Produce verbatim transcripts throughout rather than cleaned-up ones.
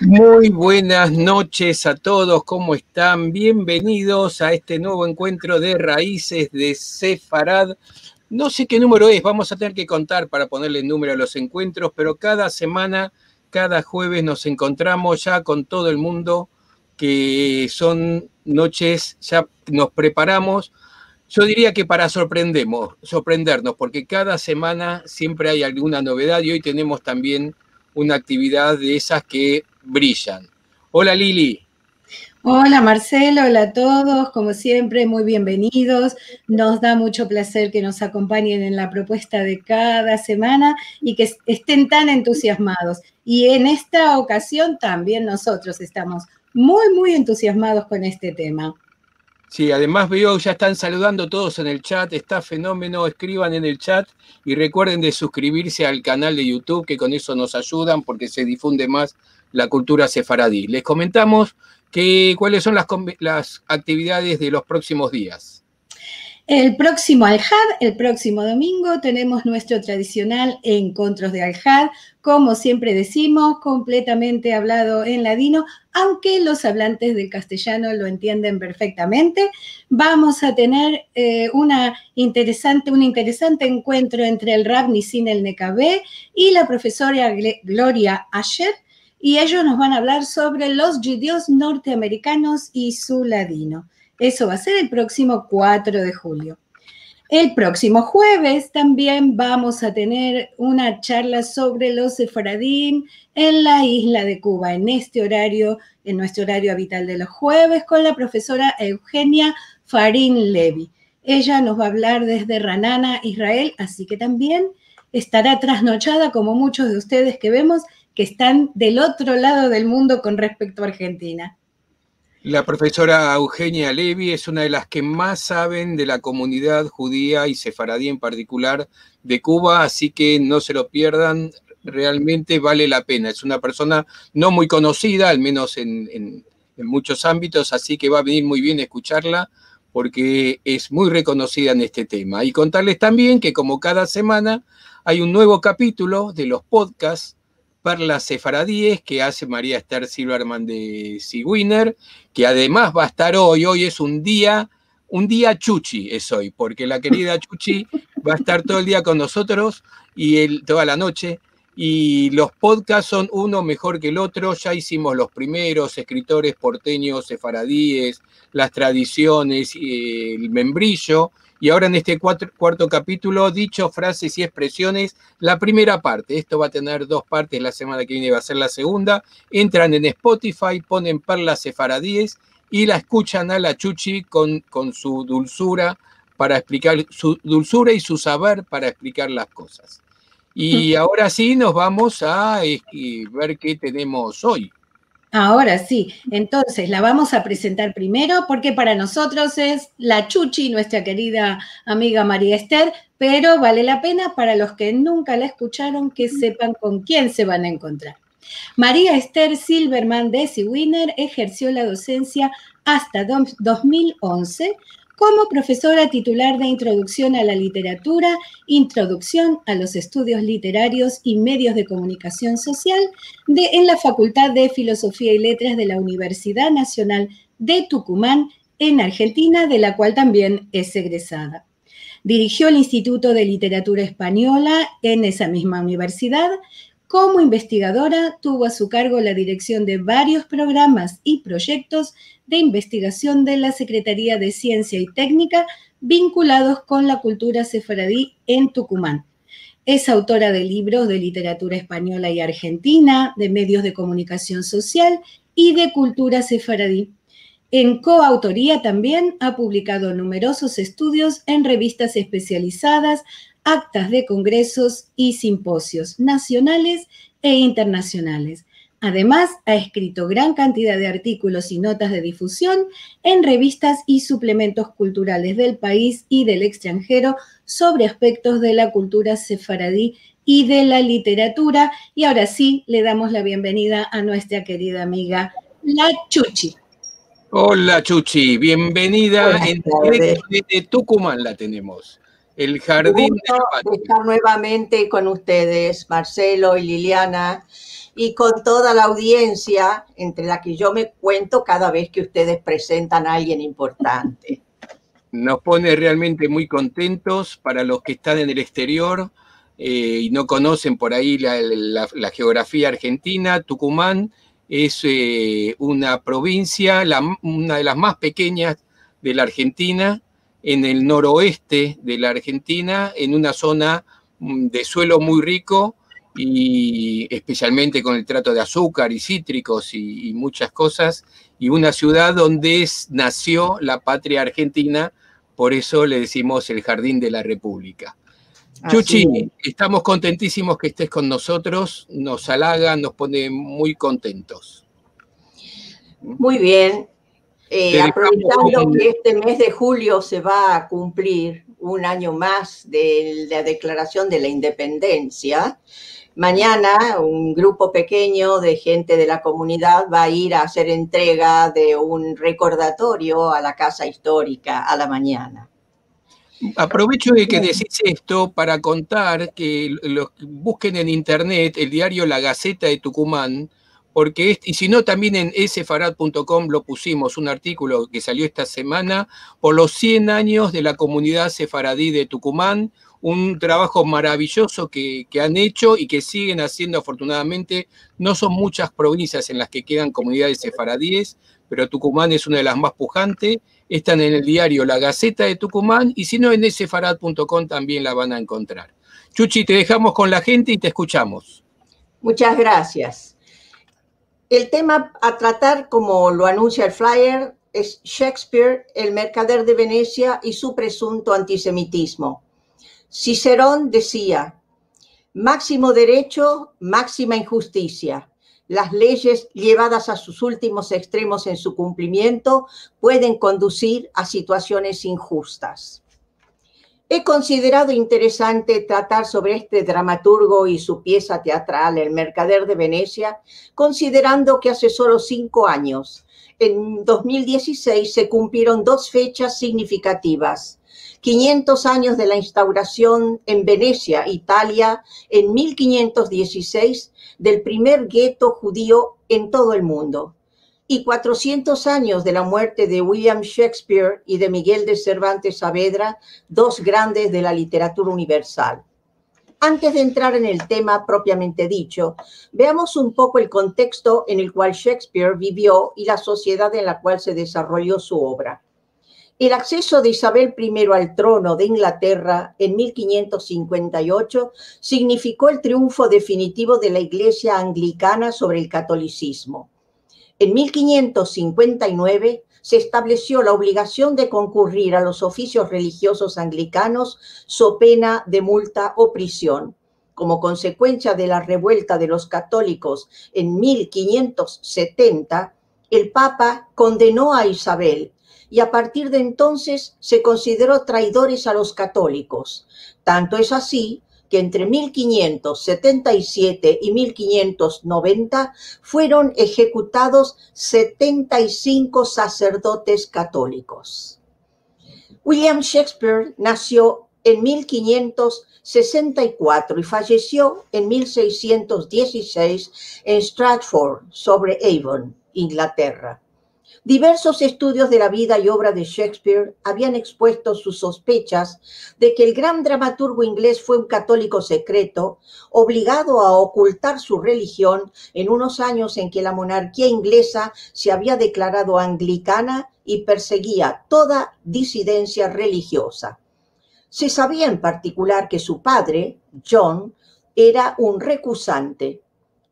Muy buenas noches a todos, ¿cómo están? Bienvenidos a este nuevo encuentro de Raíces de Sefarad. No sé qué número es, vamos a tener que contar para ponerle número a los encuentros, pero cada semana, cada jueves nos encontramos ya con todo el mundo, que son noches, ya nos preparamos, yo diría que para sorprendemos, sorprendernos, porque cada semana siempre hay alguna novedad y hoy tenemos también una actividad de esas que brillan. Hola, Lili. Hola, Marcelo, hola a todos, como siempre, muy bienvenidos. Nos da mucho placer que nos acompañen en la propuesta de cada semana y que est-, estén tan entusiasmados. Y en esta ocasión también nosotros estamos muy, muy entusiasmados con este tema. Sí, además veo, ya están saludando todos en el chat, está fenómeno, escriban en el chat y recuerden de suscribirse al canal de YouTube, que con eso nos ayudan porque se difunde más la cultura sefaradí. Les comentamos que, cuáles son las, conve-, las actividades de los próximos días. El próximo Alhad, el próximo domingo, tenemos nuestro tradicional Encontros de Alhad, como siempre decimos, completamente hablado en ladino, aunque los hablantes del castellano lo entienden perfectamente. Vamos a tener, eh, una interesante, un interesante encuentro entre el Rab Nisin Elnekabé y la profesora Gle-, Gloria Asher, y ellos nos van a hablar sobre los djudios norteamericanos y su ladino. Eso va a ser el próximo cuatro de julio. El próximo jueves también vamos a tener una charla sobre los sefaradim en la isla de Cuba, en este horario, en nuestro horario habitual de los jueves, con la profesora Eugenia Farin Levy. Ella nos va a hablar desde Ra'anana, Israel, así que también estará trasnochada como muchos de ustedes que vemos que están del otro lado del mundo con respecto a Argentina. La profesora Eugenia Levy es una de las que más saben de la comunidad judía y sefaradí en particular de Cuba, así que no se lo pierdan, realmente vale la pena. Es una persona no muy conocida, al menos en, en, en muchos ámbitos, así que va a venir muy bien escucharla porque es muy reconocida en este tema. Y contarles también que, como cada semana, hay un nuevo capítulo de los podcasts Perlas Sefaradíes que hace María Esther Silverman de Sea Winner, que además va a estar hoy. Hoy es un día, un día Chuchi es hoy, porque la querida Chuchi va a estar todo el día con nosotros y él, toda la noche. Y los podcasts son uno mejor que el otro. Ya hicimos los primeros, escritores porteños, sefaradíes, las tradiciones, eh, el membrillo. Y ahora en este cuatro, cuarto capítulo, dichos, frases y expresiones, la primera parte. Esto va a tener dos partes, la semana que viene va a ser la segunda. Entran en Spotify, ponen Perlas Sefaradíes y la escuchan a la Chuchi con, con su dulzura para explicar, su dulzura y su saber para explicar las cosas. Y ahora sí, nos vamos a, eh, ver qué tenemos hoy. Ahora sí, entonces la vamos a presentar primero porque para nosotros es la Chuchi, nuestra querida amiga María Esther, pero vale la pena para los que nunca la escucharon que sepan con quién se van a encontrar. María Esther Silverman de Sea Winner ejerció la docencia hasta do-, dos mil once como profesora titular de Introducción a la Literatura, Introducción a los Estudios Literarios y Medios de Comunicación Social de, en la Facultad de Filosofía y Letras de la Universidad Nacional de Tucumán, en Argentina, de la cual también es egresada. Dirigió el Instituto de Literatura Española en esa misma universidad. Como investigadora, tuvo a su cargo la dirección de varios programas y proyectos de investigación de la Secretaría de Ciencia y Técnica vinculados con la cultura sefaradí en Tucumán. Es autora de libros de literatura española y argentina, de medios de comunicación social y de cultura sefaradí. En coautoría también ha publicado numerosos estudios en revistas especializadas, actas de congresos y simposios nacionales e internacionales. Además, ha escrito gran cantidad de artículos y notas de difusión en revistas y suplementos culturales del país y del extranjero sobre aspectos de la cultura sefaradí y de la literatura. Y ahora sí, le damos la bienvenida a nuestra querida amiga, la Chuchi. Hola, Chuchi. Bienvenida. En directo desde Tucumán la tenemos. El jardín de la patria. Estar nuevamente con ustedes, Marcelo y Liliana. y con toda la audiencia, entre la que yo me cuento cada vez que ustedes presentan a alguien importante. Nos pone realmente muy contentos. Para los que están en el exterior, eh, y no conocen por ahí la, la- la geografía argentina, Tucumán es, eh, una provincia, la- una de las más pequeñas de la Argentina, en el noroeste de la Argentina, en una zona, mm, de suelo muy rico y especialmente con el trato de azúcar y cítricos y, y muchas cosas, y una ciudad donde es- nació la patria argentina, por eso le decimos el Jardín de la República. Así Chuchi, es. Estamos contentísimos que estés con nosotros, nos halaga, nos pone muy contentos. Muy bien. Eh, Te dejamos aprovechando con- que este mes de julio se va a cumplir un año más de la declaración de la independencia, mañana un grupo pequeño de gente de la comunidad va a ir a hacer entrega de un recordatorio a la Casa Histórica a la mañana. Aprovecho de que decís esto para contar que los busquen en internet el diario La Gaceta de Tucumán, porque es- y si no, también en esefarad punto com lo pusimos, un artículo que salió esta semana por los cien años de la comunidad sefaradí de Tucumán, un trabajo maravilloso que, que han hecho y que siguen haciendo afortunadamente. No son muchas provincias en las que quedan comunidades sefaradíes, pero Tucumán es una de las más pujantes. Están en el diario La Gaceta de Tucumán y si no, en esefarad punto com también la van a encontrar. Chuchi, te dejamos con la gente y te escuchamos. Muchas gracias. El tema a tratar, como lo anuncia el flyer, es Shakespeare, el mercader de Venecia y su presunto antisemitismo. Cicerón decía: "Máximo derecho, máxima injusticia. Las leyes llevadas a sus últimos extremos en su cumplimiento pueden conducir a situaciones injustas". He considerado interesante tratar sobre este dramaturgo y su pieza teatral, El mercader de Venecia, considerando que hace solo cinco años, en dos mil dieciséis, se cumplieron dos fechas significativas: quinientos años de la instauración en Venecia, Italia, en mil quinientos dieciséis, del primer gueto judío en todo el mundo, y cuatrocientos años de la muerte de William Shakespeare y de Miguel de Cervantes Saavedra, dos grandes de la literatura universal. Antes de entrar en el tema propiamente dicho, veamos un poco el contexto en el cual Shakespeare vivió y la sociedad en la cual se desarrolló su obra. El acceso de Isabel primero al trono de Inglaterra en mil quinientos cincuenta y ocho significó el triunfo definitivo de la Iglesia anglicana sobre el catolicismo. En mil quinientos cincuenta y nueve se estableció la obligación de concurrir a los oficios religiosos anglicanos so pena de multa o prisión. Como consecuencia de la revuelta de los católicos en mil quinientos setenta, el Papa condenó a Isabel y a partir de entonces se consideró traidores a los católicos. Tanto es así que entre mil quinientos setenta y siete y mil quinientos noventa fueron ejecutados setenta y cinco sacerdotes católicos. William Shakespeare nació en mil quinientos sesenta y cuatro y falleció en mil seiscientos dieciséis en Stratford-sobre-Avon, Inglaterra. Diversos estudios de la vida y obra de Shakespeare habían expuesto sus sospechas de que el gran dramaturgo inglés fue un católico secreto, obligado a ocultar su religión en unos años en que la monarquía inglesa se había declarado anglicana y perseguía toda disidencia religiosa. Se sabía en particular que su padre, John, era un recusante,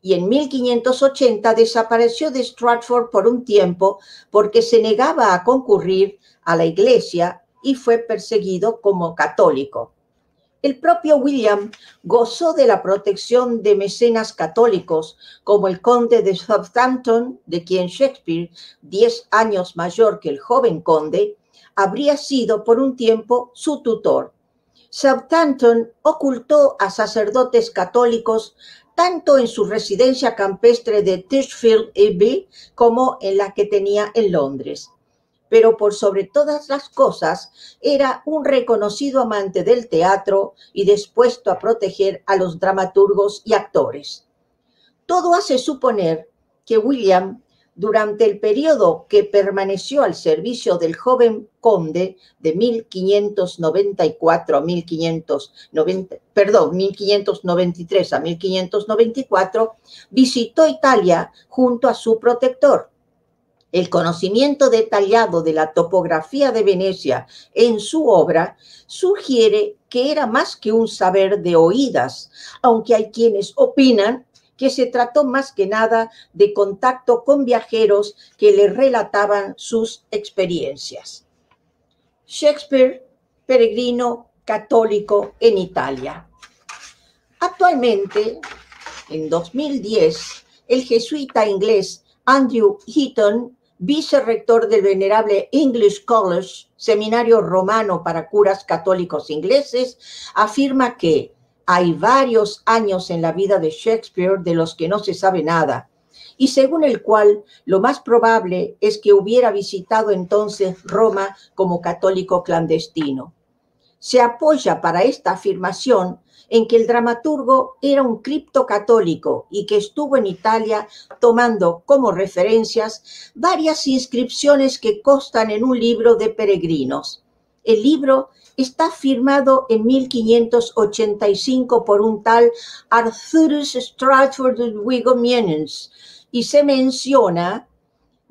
y en mil quinientos ochenta desapareció de Stratford por un tiempo porque se negaba a concurrir a la iglesia y fue perseguido como católico. El propio William gozó de la protección de mecenas católicos, como el conde de Southampton, de quien Shakespeare, diez años mayor que el joven conde, habría sido por un tiempo su tutor. Southampton ocultó a sacerdotes católicos tanto en su residencia campestre de Titchfield Abbey como en la que tenía en Londres. Pero por sobre todas las cosas, era un reconocido amante del teatro y dispuesto a proteger a los dramaturgos y actores. Todo hace suponer que William, durante el periodo que permaneció al servicio del joven conde de mil quinientos noventa y cuatro a mil quinientos noventa, perdón, mil quinientos noventa y tres a mil quinientos noventa y cuatro, visitó Italia junto a su protector. El conocimiento detallado de la topografía de Venecia en su obra sugiere que era más que un saber de oidas, aunque hay quienes opinan que se trató más que nada de contacto con viajeros que le relataban sus experiencias. Shakespeare, peregrino católico en Italia. Actualmente, en dos mil diez, el jesuita inglés Andrew Heaton, vicerrector del venerable English College, seminario romano para curas católicos ingleses, afirma que hay varios años en la vida de Shakespeare de los que no se sabe nada, y según el cual lo más probable es que hubiera visitado entonces Roma como católico clandestino. Se apoya para esta afirmación en que el dramaturgo era un criptocatólico y que estuvo en Italia tomando como referencias varias inscripciones que constan en un libro de peregrinos. El libro está firmado en mil quinientos ochenta y cinco por un tal Arthurus Stratford Wigonianus y se menciona,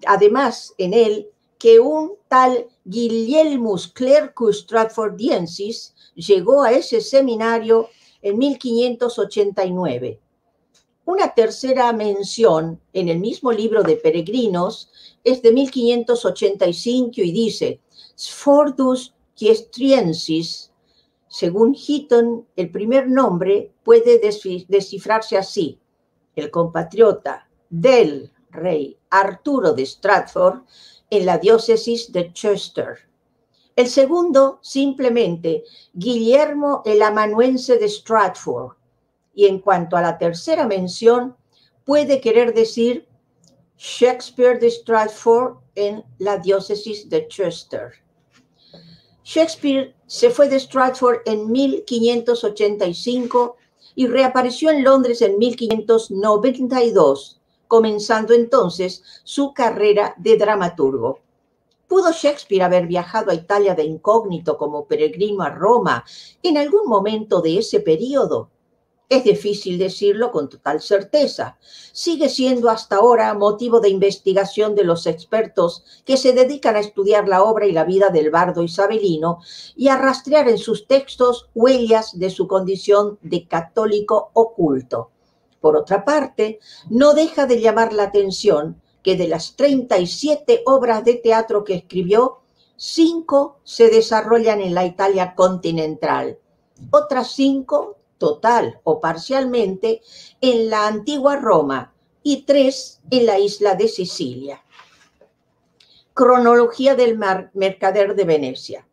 además, en él que un tal Guilielmus Clercus Stratfordiensis llegó a ese seminario en mil quinientos ochenta y nueve. Una tercera mención en el mismo libro de peregrinos es de mil quinientos ochenta y cinco y dice: Sfordus Ciestriensis. Según Heaton, el primer nombre puede desfi-, descifrarse así: el compatriota del rey Arturo de Stratford en la diócesis de Chester. El segundo, simplemente, Guillermo el Amanuense de Stratford. Y en cuanto a la tercera mención, puede querer decir Shakespeare de Stratford en la diócesis de Chester. Shakespeare se fue de Stratford en mil quinientos ochenta y cinco y reapareció en Londres en mil quinientos noventa y dos, comenzando entonces su carrera de dramaturgo. ¿Pudo Shakespeare haber viajado a Italia de incógnito como peregrino a Roma en algún momento de ese periodo? Es difícil decirlo con total certeza. Sigue siendo hasta ahora motivo de investigación de los expertos que se dedican a estudiar la obra y la vida del bardo isabelino y a rastrear en sus textos huellas de su condición de católico oculto. Por otra parte, no deja de llamar la atención que de las treinta y siete obras de teatro que escribió, cinco se desarrollan en la Italia continental, otras cinco, total o parcialmente, en la antigua Roma y tres en la isla de Sicilia. Cronología del mar-, mercader de Venecia.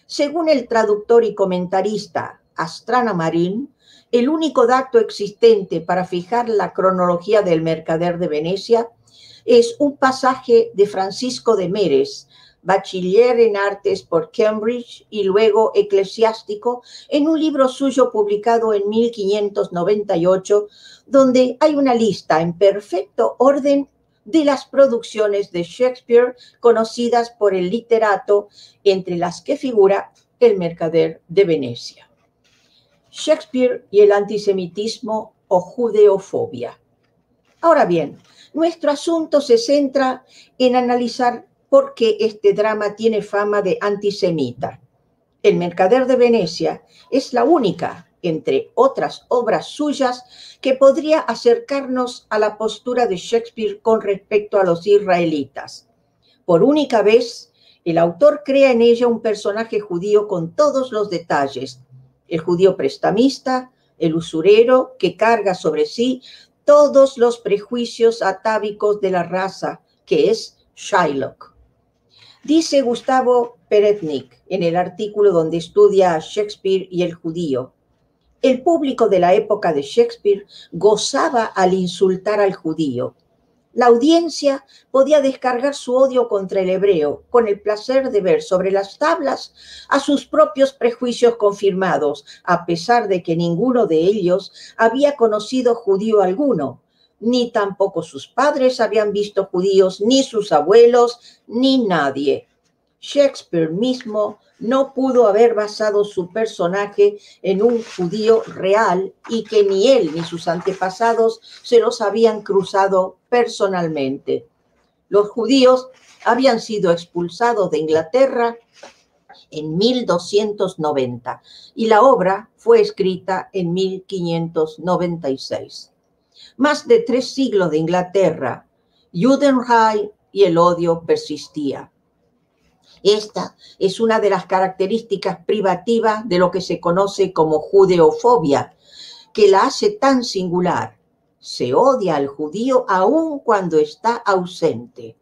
Según el traductor y comentarista Astrana Marin, el único dato existente para fijar la cronología del mercader de Venecia es un pasaje de Francisco de Meres, bachiller en artes por Cambridge y luego eclesiástico, en un libro suyo publicado en mil quinientos noventa y ocho, donde hay una lista en perfecto orden de las producciones de Shakespeare conocidas por el literato, entre las que figura El mercader de Venecia. Shakespeare y el antisemitismo o judeofobia. Ahora bien, nuestro asunto se centra en analizar por qué este drama tiene fama de antisemita. El mercader de Venecia es la única, entre otras obras suyas, que podría acercarnos a la postura de Shakespeare con respecto a los israelitas. Por única vez, el autor crea en ella un personaje judío con todos los detalles: el judío prestamista, el usurero que carga sobre sí todos los prejuicios atávicos de la raza, que es Shylock. Dice Gustavo Peretnik en el artículo donde estudia a Shakespeare y el judío: el público de la época de Shakespeare gozaba al insultar al judío. La audiencia podía descargar su odio contra el hebreo con el placer de ver sobre las tablas a sus propios prejuicios confirmados, a pesar de que ninguno de ellos había conocido judío alguno. ni tampoco sus padres habían visto judíos, ni sus abuelos, ni nadie. Shakespeare mismo no pudo haber basado su personaje en un judío real y que ni él ni sus antepasados se los habían cruzado personalmente. Los judíos habían sido expulsados de Inglaterra en mil doscientos noventa y la obra fue escrita en mil quinientos noventa y seis. Más de tres siglos de Inglaterra, Judenrein y el odio persistía. Esta es una de las características privativas de lo que se conoce como judeofobia, que la hace tan singular. Se odia al judío aun cuando está ausente.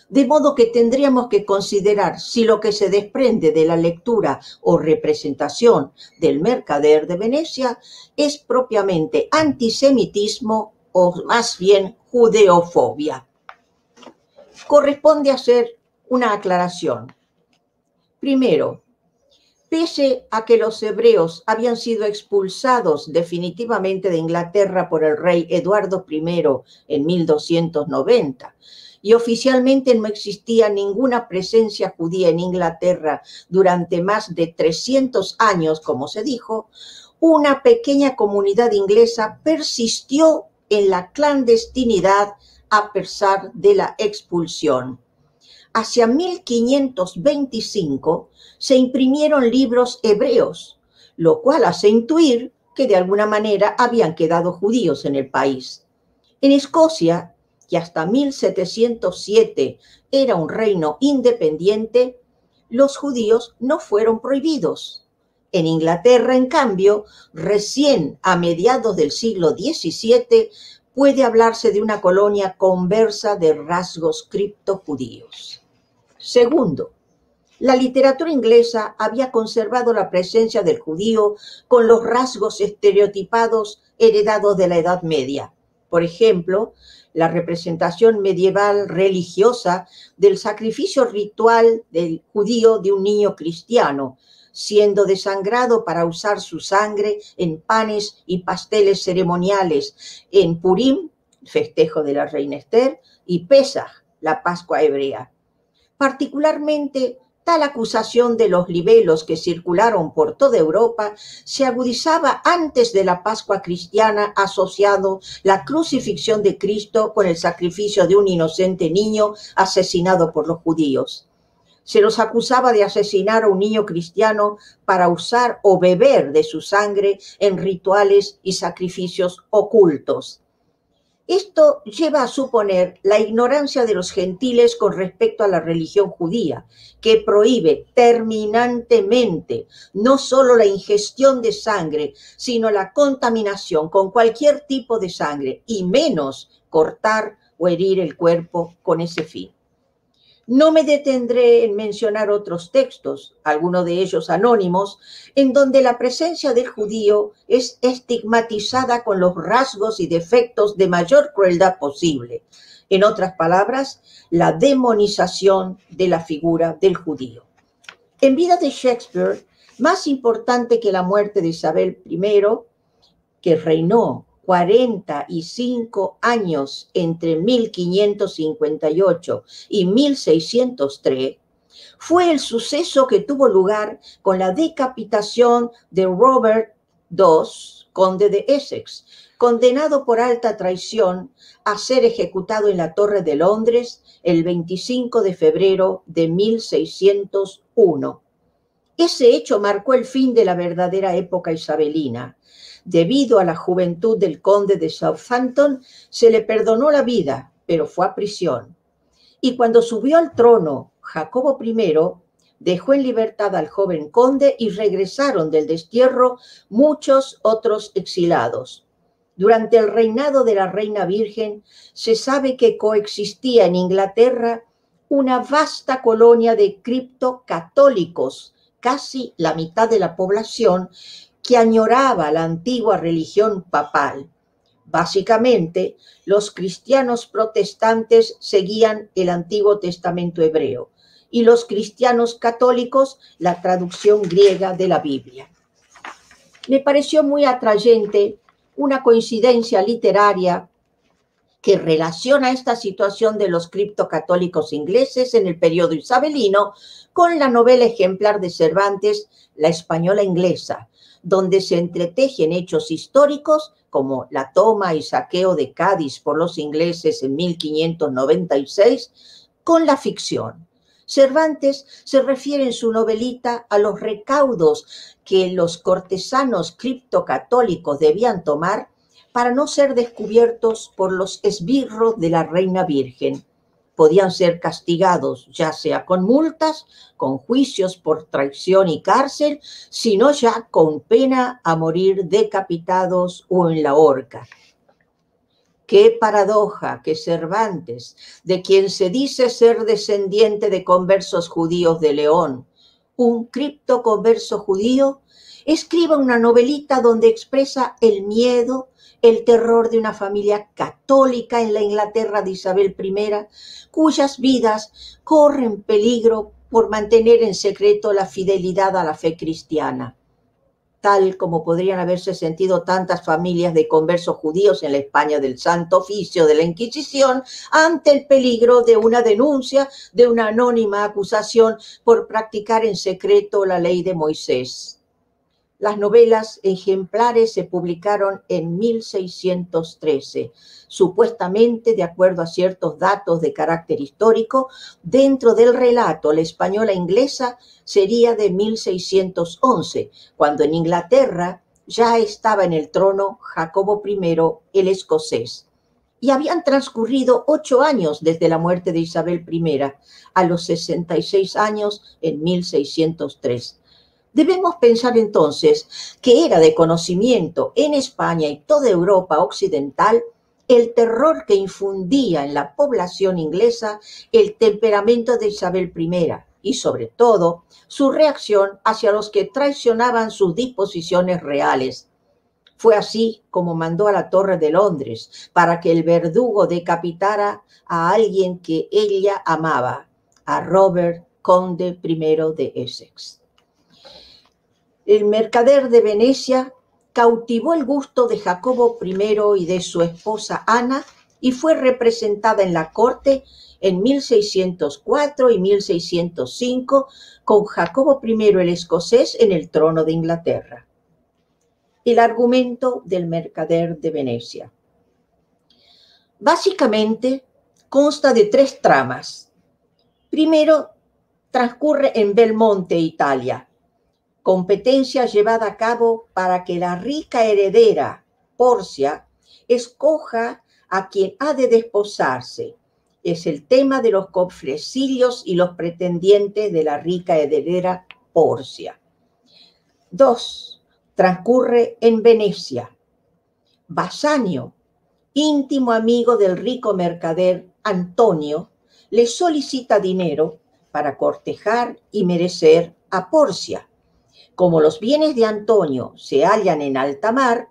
De modo que tendríamos que considerar si lo que se desprende de la lectura o representación del Mercader de Venecia es propiamente antisemitismo o más bien judeofobia. Corresponde hacer una aclaración. Primero, pese a que los hebreos habían sido expulsados definitivamente de Inglaterra por el rey Eduardo primero en mil doscientos noventa, y oficialmente no existía ninguna presencia judía en Inglaterra durante más de trescientos años, como se dijo, una pequeña comunidad inglesa persistió en la clandestinidad a pesar de la expulsión. Hacia mil quinientos veinticinco se imprimieron libros hebreos, lo cual hace intuir que de alguna manera habían quedado judíos en el país. En Escocia, que hasta mil setecientos siete era un reino independiente, los judíos no fueron prohibidos. En Inglaterra, en cambio, recién a mediados del siglo diecisiete, puede hablarse de una colonia conversa de rasgos criptojudíos. Segundo, la literatura inglesa había conservado la presencia del judío con los rasgos estereotipados heredados de la Edad Media. Por ejemplo, la representación medieval religiosa del sacrificio ritual del judío de un niño cristiano, siendo desangrado para usar su sangre en panes y pasteles ceremoniales en Purim, festejo de la reina Esther, y Pesaj, la Pascua hebrea. Particularmente, tal acusación de los libelos que circularon por toda Europa se agudizaba antes de la Pascua cristiana, asociando la crucifixión de Cristo con el sacrificio de un inocente niño asesinado por los judíos. Se los acusaba de asesinar a un niño cristiano para usar o beber de su sangre en rituales y sacrificios ocultos. Esto lleva a suponer la ignorancia de los gentiles con respecto a la religión judía, que prohíbe terminantemente no solo la ingestión de sangre, sino la contaminación con cualquier tipo de sangre, y menos cortar o herir el cuerpo con ese fin. No me detendré en mencionar otros textos, algunos de ellos anónimos, en donde la presencia del judío es estigmatizada con los rasgos y defectos de mayor crueldad posible. En otras palabras, la demonización de la figura del judío. En vida de Shakespeare, más importante que la muerte de Isabel primero, que reinó cuarenta y cinco años entre mil quinientos cincuenta y ocho y mil seiscientos tres, fue el suceso que tuvo lugar con la decapitación de Robert dos, conde de Essex, condenado por alta traición a ser ejecutado en la Torre de Londres el veinticinco de febrero de mil seiscientos uno. Ese hecho marcó el fin de la verdadera época isabelina. Debido a la juventud del conde de Southampton, se le perdonó la vida, pero fue a prisión. Y cuando subió al trono Jacobo primero, dejó en libertad al joven conde y regresaron del destierro muchos otros exilados. Durante el reinado de la Reina Virgen, se sabe que coexistía en Inglaterra una vasta colonia de criptocatólicos, casi la mitad de la población, que añoraba la antigua religión papal. Básicamente, los cristianos protestantes seguían el Antiguo Testamento hebreo y los cristianos católicos la traducción griega de la Biblia. Me pareció muy atrayente una coincidencia literaria que relaciona esta situación de los criptocatólicos ingleses en el periodo isabelino con la novela ejemplar de Cervantes, La Española Inglesa, donde se entretejen hechos históricos como la toma y saqueo de Cádiz por los ingleses en mil quinientos noventa y seis con la ficción. Cervantes se refiere en su novelita a los recaudos que los cortesanos criptocatólicos debían tomar para no ser descubiertos por los esbirros de la Reina Virgen. Podían ser castigados ya sea con multas, con juicios por traición y cárcel, sino ya con pena a morir decapitados o en la horca. Qué paradoja que Cervantes, de quien se dice ser descendiente de conversos judíos de León, un criptoconverso judío, escriba una novelita donde expresa el miedo, el terror de una familia católica en la Inglaterra de Isabel primera, cuyas vidas corren peligro por mantener en secreto la fidelidad a la fe cristiana, tal como podrían haberse sentido tantas familias de conversos judíos en la España del Santo Oficio de la Inquisición ante el peligro de una denuncia, de una anónima acusación por practicar en secreto la ley de Moisés. Las novelas ejemplares se publicaron en mil seiscientos trece, supuestamente, de acuerdo a ciertos datos de carácter histórico, dentro del relato La Española Inglesa sería de mil seiscientos once, cuando en Inglaterra ya estaba en el trono Jacobo primero el Escocés. Y habían transcurrido ocho años desde la muerte de Isabel primera, a los sesenta y seis años en mil seiscientos tres. Debemos pensar entonces que era de conocimiento en España y toda Europa occidental el terror que infundía en la población inglesa el temperamento de Isabel primera y, sobre todo, su reacción hacia los que traicionaban sus disposiciones reales. Fue así como mandó a la Torre de Londres para que el verdugo decapitara a alguien que ella amaba, a Robert, conde primero de Essex. El mercader de Venecia cautivó el gusto de Jacobo primero y de su esposa Ana y fue representada en la corte en mil seiscientos cuatro y mil seiscientos cinco con Jacobo primero el Escocés en el trono de Inglaterra. El argumento del mercader de Venecia. Básicamente, consta de tres tramas. Primero, transcurre en Belmonte, Italia. Competencia llevada a cabo para que la rica heredera, Porcia, escoja a quien ha de desposarse. Es el tema de los cofrecillos y los pretendientes de la rica heredera Porcia. Dos, transcurre en Venecia. Bassanio, íntimo amigo del rico mercader Antonio, le solicita dinero para cortejar y merecer a Porcia. Como los bienes de Antonio se hallan en alta mar,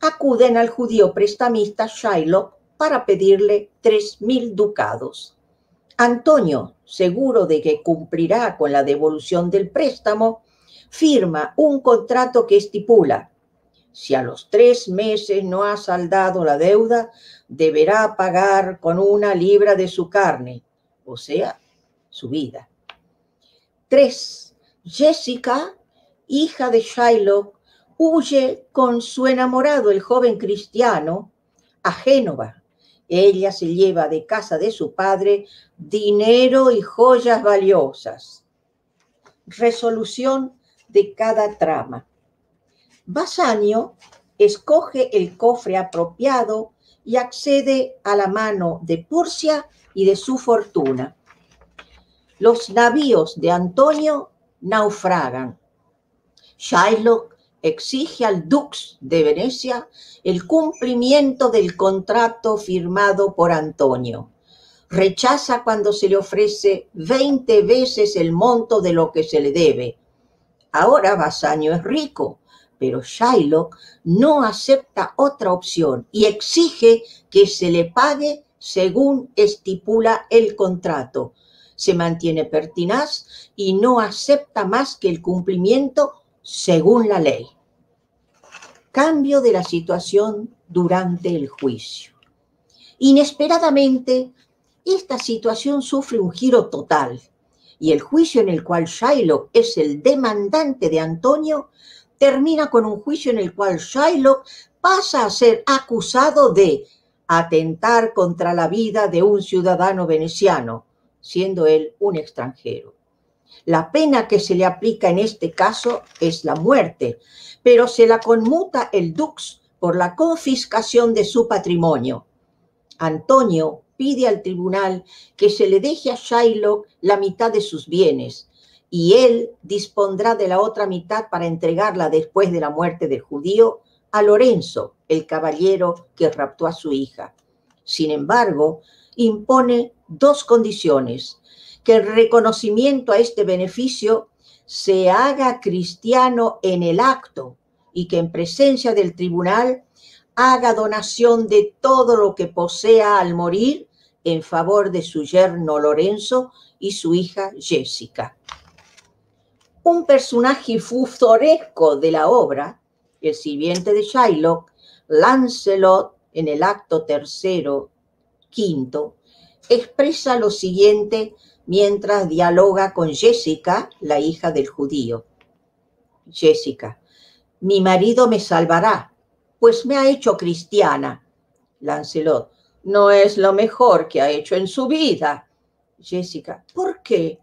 acuden al judío prestamista Shylock para pedirle tres mil ducados. Antonio, seguro de que cumplirá con la devolución del préstamo, firma un contrato que estipula: si a los tres meses no ha saldado la deuda, deberá pagar con una libra de su carne, o sea, su vida. Tres, Jessica, hija de Shylock, huye con su enamorado, el joven cristiano, a Génova. Ella se lleva de casa de su padre dinero y joyas valiosas. Resolución de cada trama. Bassanio escoge el cofre apropiado y accede a la mano de Porcia y de su fortuna. Los navíos de Antonio naufragan. Shylock exige al dux de Venecia el cumplimiento del contrato firmado por Antonio. Rechaza cuando se le ofrece veinte veces el monto de lo que se le debe. Ahora Bassanio es rico, pero Shylock no acepta otra opción y exige que se le pague según estipula el contrato. Se mantiene pertinaz y no acepta más que el cumplimiento según la ley. Cambio de la situación durante el juicio. Inesperadamente, esta situasion sufre un giro total y el juicio en el cual Shylock es el demandante de Antonio termina con un juicio en el cual Shylock pasa a ser acusado de atentar contra la vida de un ciudadano veneciano, siendo el un extranjero. La pena que se le aplica en este caso es la muerte, pero se la conmuta el dux por la confiscasion de su patrimonio. Antonio pide al tribunal que se le deje a Shylock la mitad de sus bienes y el dispondrá de la otra mitad para entregarla despues de la muerte del judio a Lorenzo, el kabayero ke rapto a su ija. Sin embargo, impone dos kondisiones: ke el rekonosimiento a este benefisio se aga kristiano en el akto i ke en presensia del tribunal aga donasion de todo lo ke posea al morir en favor de su yerno Lorenzo i su ija Jessica. Un personaje futuresko de la obra, el sirviente de Shylock, Lancelot, en el akto tersero, kinto, ekspresa lo siguiente mientras dialoga kon Jessica, la ija del judio. Jessica: Mi marido me salvara, pues me a echo kristiana. Lancelot: No es lo mejor ke a echo en su vida. Jessica: Por ke?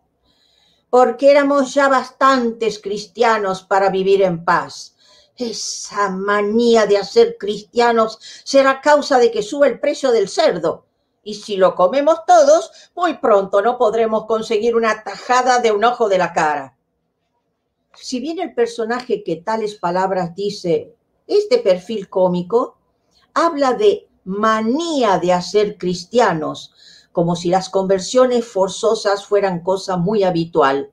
Porke eramos ya bastantes kristianos para bivir en pas. Esa mania de azer kristianos sera kauza de ke suva el presio del serdo. I si lo komemos todos, muy pronto no podremos konsegir una tajada de un ojo de la kara. Si bien el personaje ke tales palavras dize es de perfil komiko, avla de mania de azer kristianos, komo si las konversiones forzozas fueran koza muy avitual,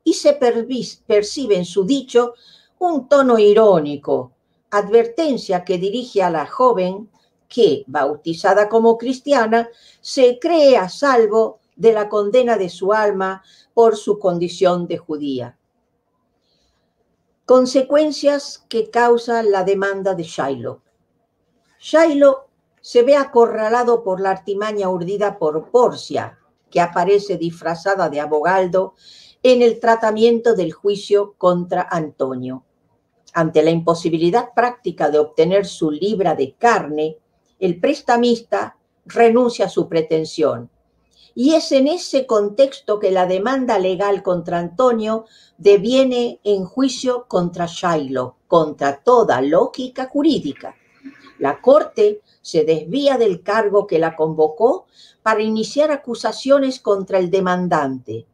i se pervis-, persive en su dicho un tono ironiko, advertensia ke dirije a la joven ke, bautizada komo kristiana, se kree a salvo de la kondena de su alma por su kondision de judia. Konsekuensias ke kauza la demanda de Shylock. Shylock se ve akorralado por la artimanya urdida por Portia, ke aparese disfrazada de abogaldo en el tratamiento del juisio kontra Antonio. Ante la imposibilidad praktika de obtener su libra de karne, el prestamista renunsia a su pretension. I es en ese konteksto ke la demanda legal kontra Antonio deviene en juisio kontra Shylock, kontra toda lojika juridika. La korte se desvia del kargo ke la konvoko para inisiar akuzasiones kontra el demandante.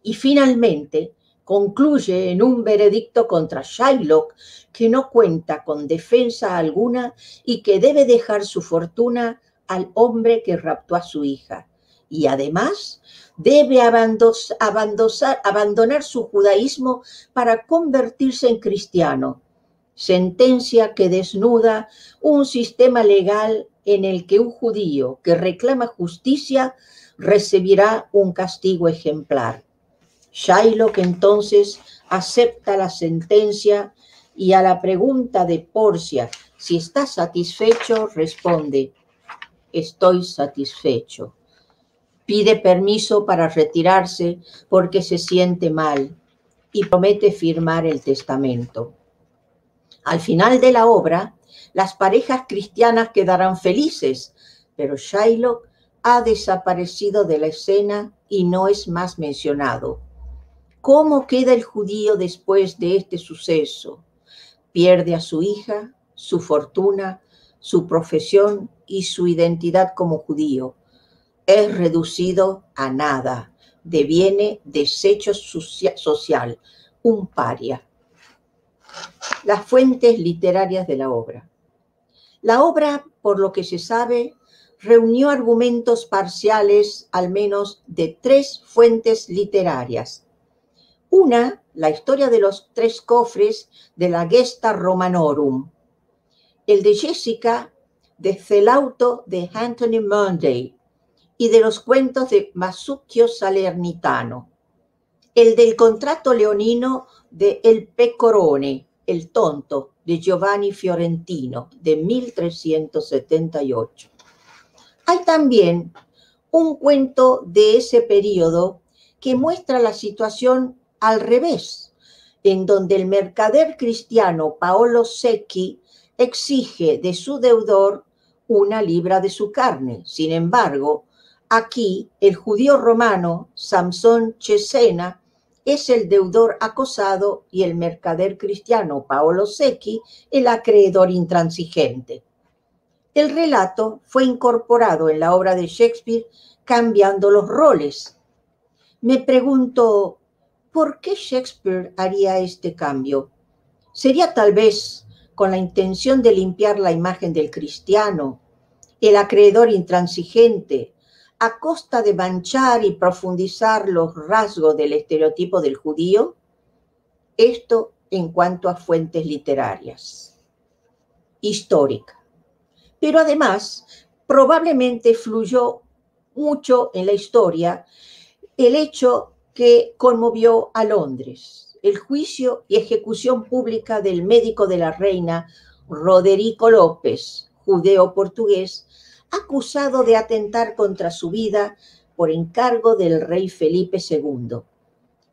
I finalmente konkluye en un veredikto kontra Shylock ke no kuenta kon defensa alguna i ke deve dehar su fortuna al ombre ke rapto a su ija. I ademas, deve abandos-, abandosar-, abandonar su djudaizmo para konvertirse en kristiano. Sentensia ke desnuda un sistema legal en el ke un djudio ke reklama djustisia resivira un kastigo ejemplar. Shylock entonses asepta la sentensia i a la pregunta de Portia si esta satisfecho, responde: "Esto satisfecho". Pide permiso para retirarse porke se siente mal i promete firmar el testamento. Al final de la obra, las parehas kristianas kedaran felizes, pero Shylock a desaparesido de la esena i no es mas mensionado. Komo keda el djudio despues de este suseso? Pierde a su ija, su fortuna, su profesion i su identidad komo djudio. Es redusido a nada, deviene desecho socia-, sosial, un paria. Las fuentes literarias de la obra. La obra, por lo ke se save, reunio argumentos parsiales al menos de tres fuentes literarias. Una, la istoria de los tres kofres de la Gesta Romanorum, el de Jessica de Felauto de Anthony Munday i de los kuentos de Masuccio Salernitano, el del kontrato leonino de El Pecorone, el tonto, de Giovanni Fiorentino, de mil tresientos setenta i ocho. Hay también un cuento de ese periodo que muestra la situación al revés, en donde el mercader cristiano Paolo Secchi exige de su deudor una libra de su carne. Sin embargo, aquí el judío romano Samson Cesena es el deudor acosado y el mercader cristiano Paolo Secchi el acreedor intransigente. El relato fue incorporado en la obra de Shakespeare cambiando los roles. Me pregunto, ¿por qué Shakespeare haría este cambio? ¿Sería tal vez con la intención de limpiar la imagen del cristiano, el acreedor intransigente, a costa de manchar y profundizar los rasgos del estereotipo del judío? Esto en cuanto a fuentes literarias, histórica. Pero además, probablemente fluyó mucho en la historia el hecho que conmovió a Londres, el juicio y ejecución pública del médico de la reina, Roderico López, judeo-portugués, acusado de atentar contra su vida por encargo del rey Felipe segundo.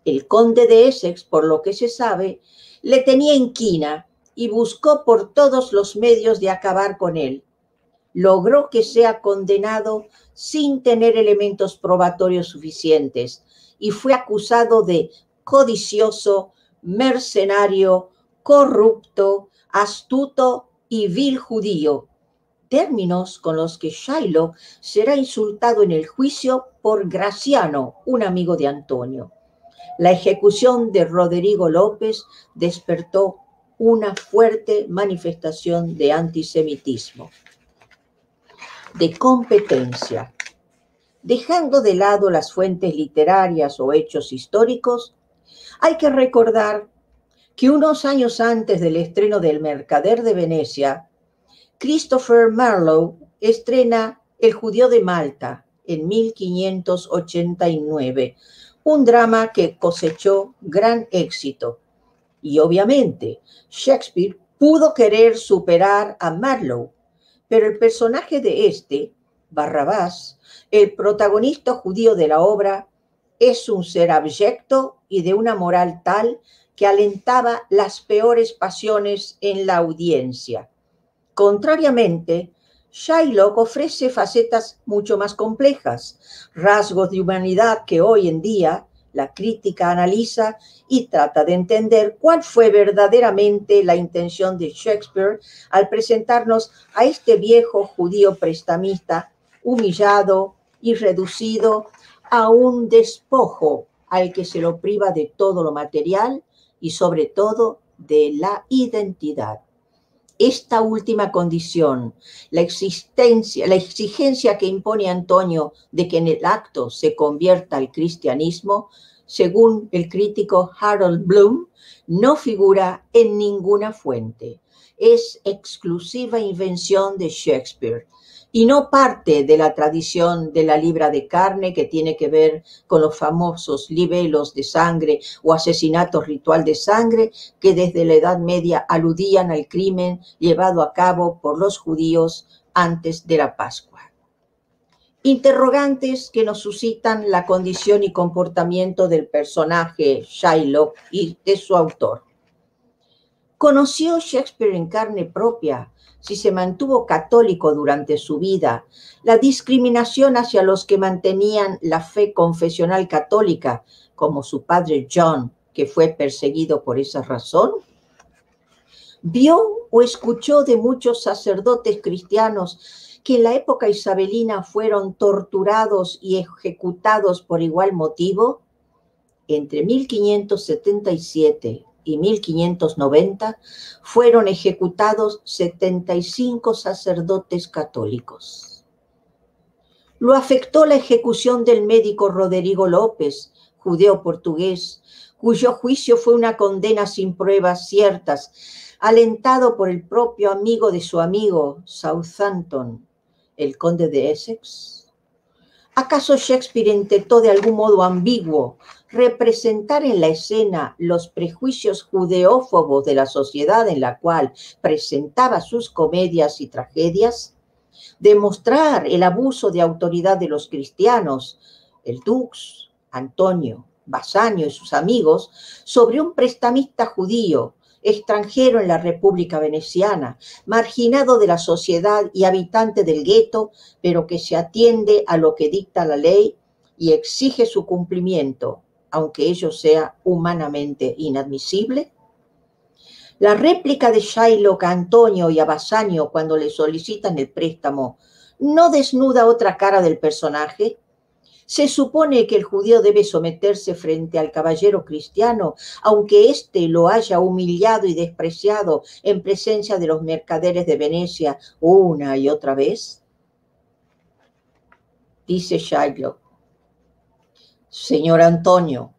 El conde de Essex, por lo que se sabe, le tenía inquina y buscó por todos los medios de acabar con él. Logró que sea condenado sin tener elementos probatorios suficientes y fue acusado de codicioso, mercenario, corrupto, astuto y vil judío, términos con los que Shylock será insultado en el juicio por Graciano, un amigo de Antonio. La ejecución de Roderigo López despertó una fuerte manifestación de antisemitismo, de competencia. Dejando de lado las fuentes literarias o hechos históricos, hay que recordar que unos años antes del estreno del Mercader de Venecia, Christopher Marlowe estrena El judío de Malta en mil quinientos ochenta y nueve, un drama que cosechó gran éxito. Y obviamente, Shakespeare pudo querer superar a Marlowe, pero el personaje de este, Barrabás, el protagonista judío de la obra, es un ser abyecto y de una moral tal que alentaba las peores pasiones en la audiencia. Contrariamente, Shylock ofrece facetas mucho más complejas, rasgos de humanidad que hoy en día la crítica analiza y trata de entender cuál fue verdaderamente la intención de Shakespeare al presentarnos a este viejo judío prestamista humillado y reducido a un despojo al que se lo priva de todo lo material y sobre todo de la identidad. Esta última condición, la existencia, la exigencia que impone Antonio de que en el acto se convierta al cristianismo, según el crítico Harold Bloom, no figura en ninguna fuente. Es exclusiva invención de Shakespeare y no parte de la tradición de la libra de carne que tiene que ver con los famosos libelos de sangre o asesinato ritual de sangre que desde la Edad Media aludían al crimen llevado a cabo por los judíos antes de la Pascua. Interrogantes que nos suscitan la condición y comportamiento del personaje Shylock y de su autor. ¿Conoció Shakespeare en carne propia, si se mantuvo católico durante su vida, la discriminación hacia los que mantenían la fe confesional católica, como su padre John, que fue perseguido por esa razón? ¿Vio o escuchó de muchos sacerdotes cristianos que en la época isabelina fueron torturados y ejecutados por igual motivo? Entre mil quinientos setenta y siete y mil quinientos noventa fueron ejecutados setenta y cinco sacerdotes católicos. Lo afectó la ejecución del médico Roderigo López, judeo-portugués, cuyo juicio fue una condena sin pruebas ciertas, alentado por el propio amigo de su amigo, Southampton, el conde de Essex. ¿Acaso Shakespeare intentó de algún modo ambiguo representar en la escena los prejuicios judeófobos de la sociedad en la cual presentaba sus comedias y tragedias? demostrar el abuso de autoridad de los cristianos, el dux, Antonio, Bassanio y sus amigos, sobre un prestamista judío, extranjero en la República Veneciana, marginado de la sociedad y habitante del gueto, pero que se atiende a lo que dicta la ley y exige su cumplimiento, aunque ello sea humanamente inadmisible? La réplica de Shylock a Antonio y a Bassanio cuando le solicitan el préstamo, ¿no desnuda otra cara del personaje? Se supone que el judío debe someterse frente al caballero cristiano, aunque éste lo haya humillado y despreciado en presencia de los mercaderes de Venecia una y otra vez. Dice Shylock: Señor Antonio,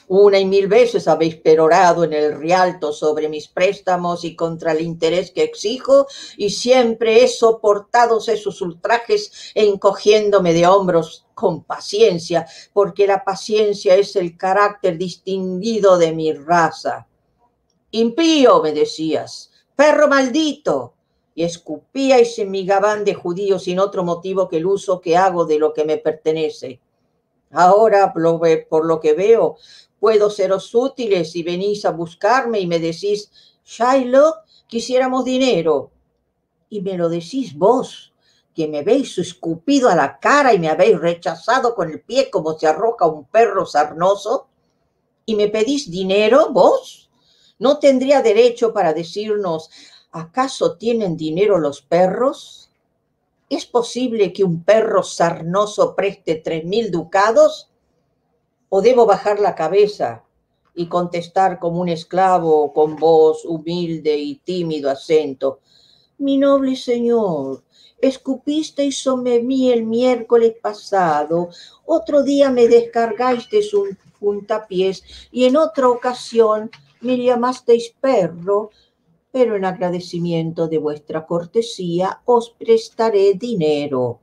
una y mil veces habéis perorado en el Rialto sobre mis préstamos y contra el interés que exijo, y siempre he soportado esos ultrajes encogiéndome de hombros con paciencia, porque la paciencia es el carácter distinguido de mi raza. Impío, me decías, perro maldito, y escupíais en mi gabán de judío sin otro motivo que el uso que hago de lo que me pertenece. Ahora, por lo ve-, por lo que veo, puedo seros útiles y venís a buscarme y me decís: Shylock, quisiéramos dinero. Y me lo decís vos, que me habéis escupido a la cara y me habéis rechazado con el pie como se arroja un perro sarnoso, y me pedís dinero, vos. ¿No tendría derecho para decirnos: ¿acaso tienen dinero los perros? ¿Es posible que un perro sarnoso preste tres mil ducados? ¿O debo bajar la cabeza y contestar como un esclavo con voz humilde y tímido acento: Mi noble señor, escupisteis sobre mí el miércoles pasado, otro día me descargasteis un puntapiés y en otra ocasión me llamasteis perro, pero en agradecimiento de vuestra cortesía os prestaré dinero?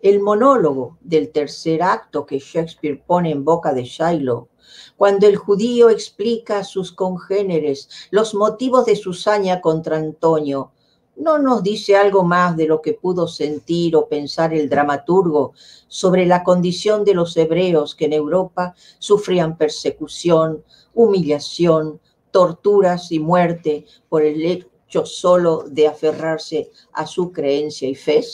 El monólogo del tercer acto que Shakespeare pone en boca de Shylock, cuando el judío explica a sus congéneres los motivos de su saña contra Antonio, ¿no nos dice algo más de lo que pudo sentir o pensar el dramaturgo sobre la condición de los hebreos que en Europa sufrían persecución, humillación, torturas y muerte por el hecho solo de aferrarse a su creencia y fe?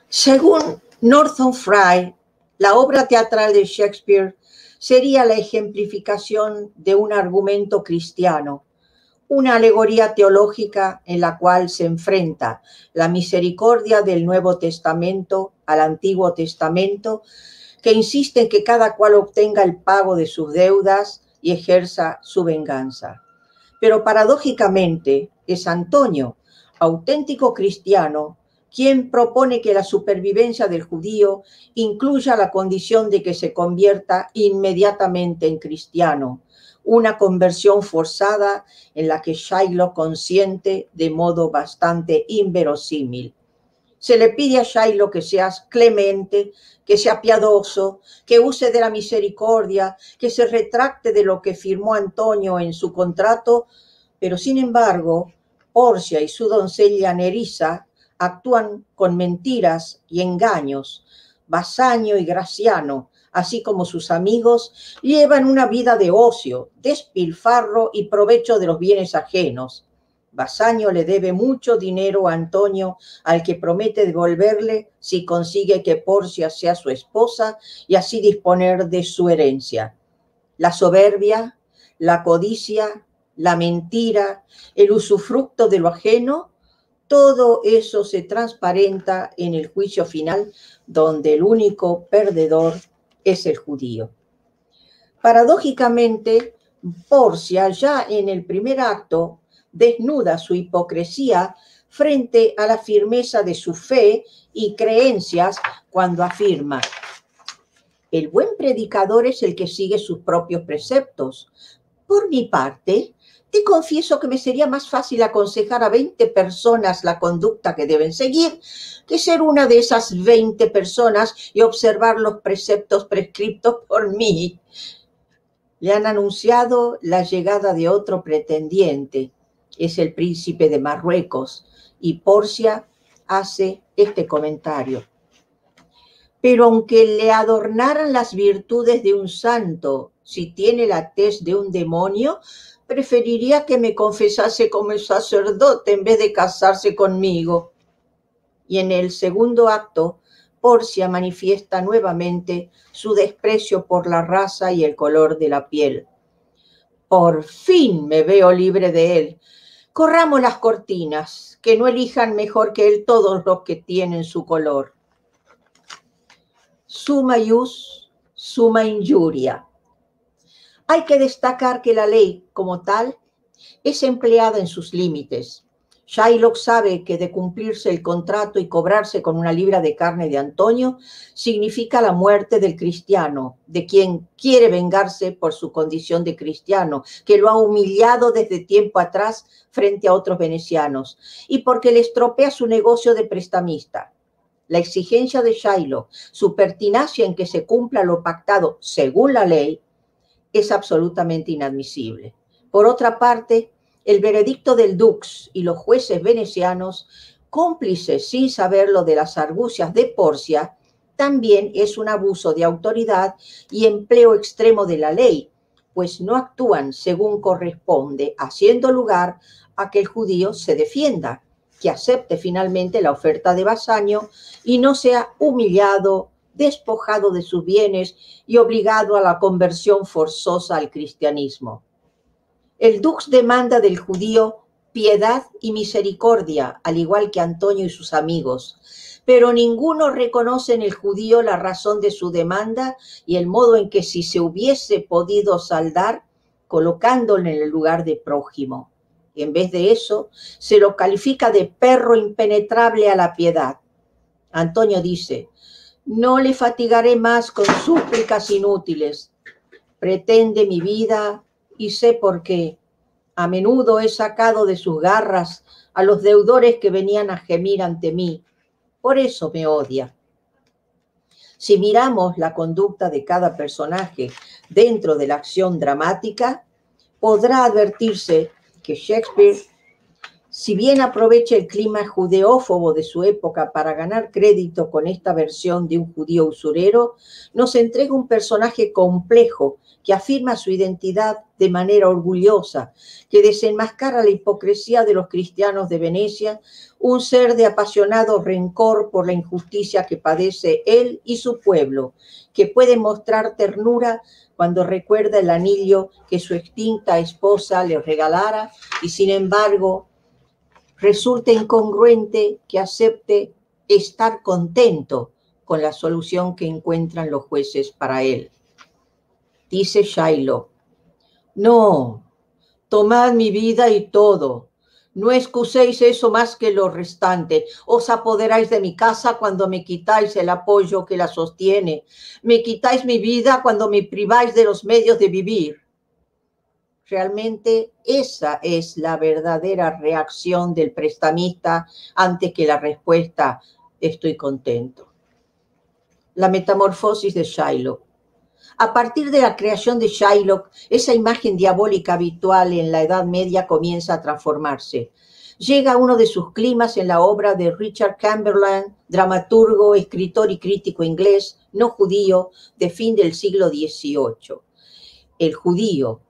Según Northrop Frye, la obra teatral de Shakespeare sería la ejemplificación de un argumento cristiano, una alegoría teológica en la cual se enfrenta la misericordia del Nuevo Testamento al Antiguo Testamento, que insiste en que cada cual obtenga el pago de sus deudas y ejerza su venganza. Pero paradójicamente es Antonio, auténtico cristiano, quien propone que la supervivencia del judío incluya la condición de que se convierta inmediatamente en cristiano, una conversión forzada en la que Shylock consiente de modo bastante inverosímil. Se le pide a Shylock que sea clemente, que sea piadoso, que use de la misericordia, que se retracte de lo que firmó Antonio en su contrato, pero sin embargo, Porcia y su doncella Nerissa actúan con mentiras y engaños. Bassanio y Graciano, así como sus amigos, llevan una vida de ocio, despilfarro y provecho de los bienes ajenos. Bassanio le debe mucho dinero a Antonio, al que promete devolverle si consigue que Porcia sea su esposa y así disponer de su herencia. La soberbia, la codicia, la mentira, el usufructo de lo ajeno, todo eso se transparenta en el juicio final, donde el único perdedor es el judío. Paradójicamente, Porcia, ya en el primer acto, desnuda su hipocresía frente a la firmeza de su fe y creencias cuando afirma: "El buen predicador es el que sigue sus propios preceptos. Por mi parte, te confieso que me sería más fácil aconsejar a veinte personas la conducta que deben seguir que ser una de esas veinte personas y observar los preceptos prescritos por mí". Le han anunciado la llegada de otro pretendiente. es el príncipe de Marruecos, y Porcia hace este comentario: "Pero aunque le adornaran las virtudes de un santo, si tiene la tez de un demonio, preferiría que me confesase como sacerdote en vez de casarse conmigo". Y en el segundo acto, Porcia manifiesta nuevamente su desprecio por la raza y el color de la piel. "Por fin me veo libre de él. Corramos las cortinas, que no elijan mejor que él todos los que tienen su color". Summa ius, summa injuria. Hay que destacar que la ley, como tal, es empleada en sus límites. Shylock sabe que de cumplirse el contrato y cobrarse con una libra de carne de Antonio significa la muerte del cristiano, de quien quiere vengarse por su condición de cristiano, que lo ha humillado desde tiempo atrás frente a otros venecianos, y porque le estropea su negocio de prestamista. La exigencia de Shylock, su pertinacia en que se cumpla lo pactado según la ley, es absolutamente inadmisible. Por otra parte, el veredicto del dux y los jueces venecianos, cómplices sin saberlo de las argucias de Porcia, también es un abuso de autoridad y empleo extremo de la ley, pues no actúan según corresponde, haciendo lugar a que el judío se defienda, que acepte finalmente la oferta de Bassanio y no sea humillado, despojado de sus bienes y obligado a la conversión forzosa al cristianismo. El dux demanda del judío piedad y misericordia, al igual que Antonio y sus amigos, pero ninguno reconoce en el judío la razón de su demanda y el modo en que si se hubiese podido saldar colocándolo en el lugar de prójimo. En vez de eso, se lo califica de perro impenetrable a la piedad. Antonio dice: "No le fatigaré más con súplicas inútiles. Pretende mi vida y sé por qué. A menudo he sacado de sus garras a los deudores que venían a gemir ante mí. Por eso me odia". Si miramos la conducta de cada personaje dentro de la acción dramática, podrá advertirse que Shakespeare, si bien aprovecha el clima judeófobo de su época para ganar crédito con esta versión de un judío usurero, nos entrega un personaje complejo que afirma su identidad de manera orgullosa, que desenmascara la hipocresía de los cristianos de Venecia, un ser de apasionado rencor por la injusticia que padece él y su pueblo, que puede mostrar ternura cuando recuerda el anillo que su extinta esposa le regalara y, sin embargo, resulta incongruente que acepte estar contento con la solución que encuentran los jueces para él. Dice Shylock: "No, tomad mi vida y todo. No excuséis eso más que lo restante. Os apoderáis de mi casa cuando me quitáis el apoyo que la sostiene. Me quitáis mi vida cuando me priváis de los medios de vivir". Realmente esa es la verdadera reacción del prestamista antes que la respuesta "estoy contento". La metamorfosis de Shylock. A partir de la creación de Shylock, esa imagen diabólica habitual en la Edad Media comienza a transformarse. Llega a uno de sus climas en la obra de Richard Chamberlain, dramaturgo, escritor y crítico inglés, no judío, de fin del siglo dieciocho. El judío,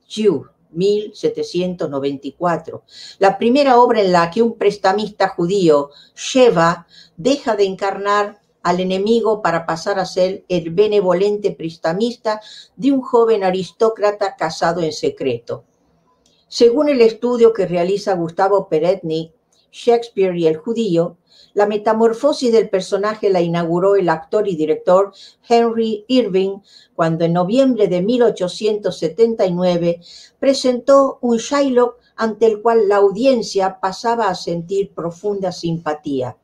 Jew, mil setecientos noventa y cuatro, la primera obra en la que un prestamista judío, Sheva, deja de encarnar al enemigo para pasar a ser el benevolente prestamista de un joven aristócrata casado en secreto. Según el estudio que realiza Gustavo Peretnik, Shakespeare y el judío, la metamorfosis del personaje la inauguró el actor y director Henry Irving cuando en noviembre de mil ochocientos setenta y nueve presentó un Shylock ante el cual la audiencia pasaba a sentir profunda simpatía.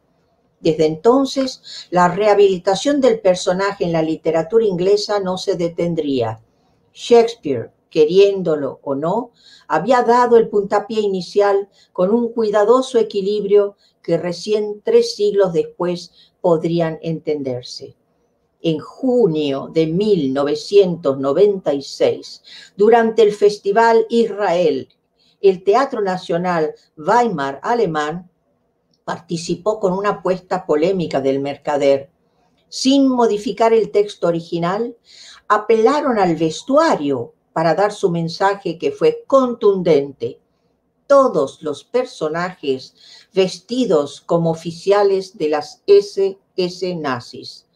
Desde entonces, la rehabilitación del personaje en la literatura inglesa no se detendría. Shakespeare, queriéndolo o no, había dado el puntapié inicial con un cuidadoso equilibrio que recién tres siglos después podrían entenderse. En junio de mil novecientos noventa y seis, durante el Festival Israel El Teatro Nacional Weimar alemán participó con una apuesta polémica del mercader. Sin modificar el texto original, apelaron al vestuario para dar su mensaje, que fue contundente. Todos los personajes vestidos como oficiales de las S S nazis.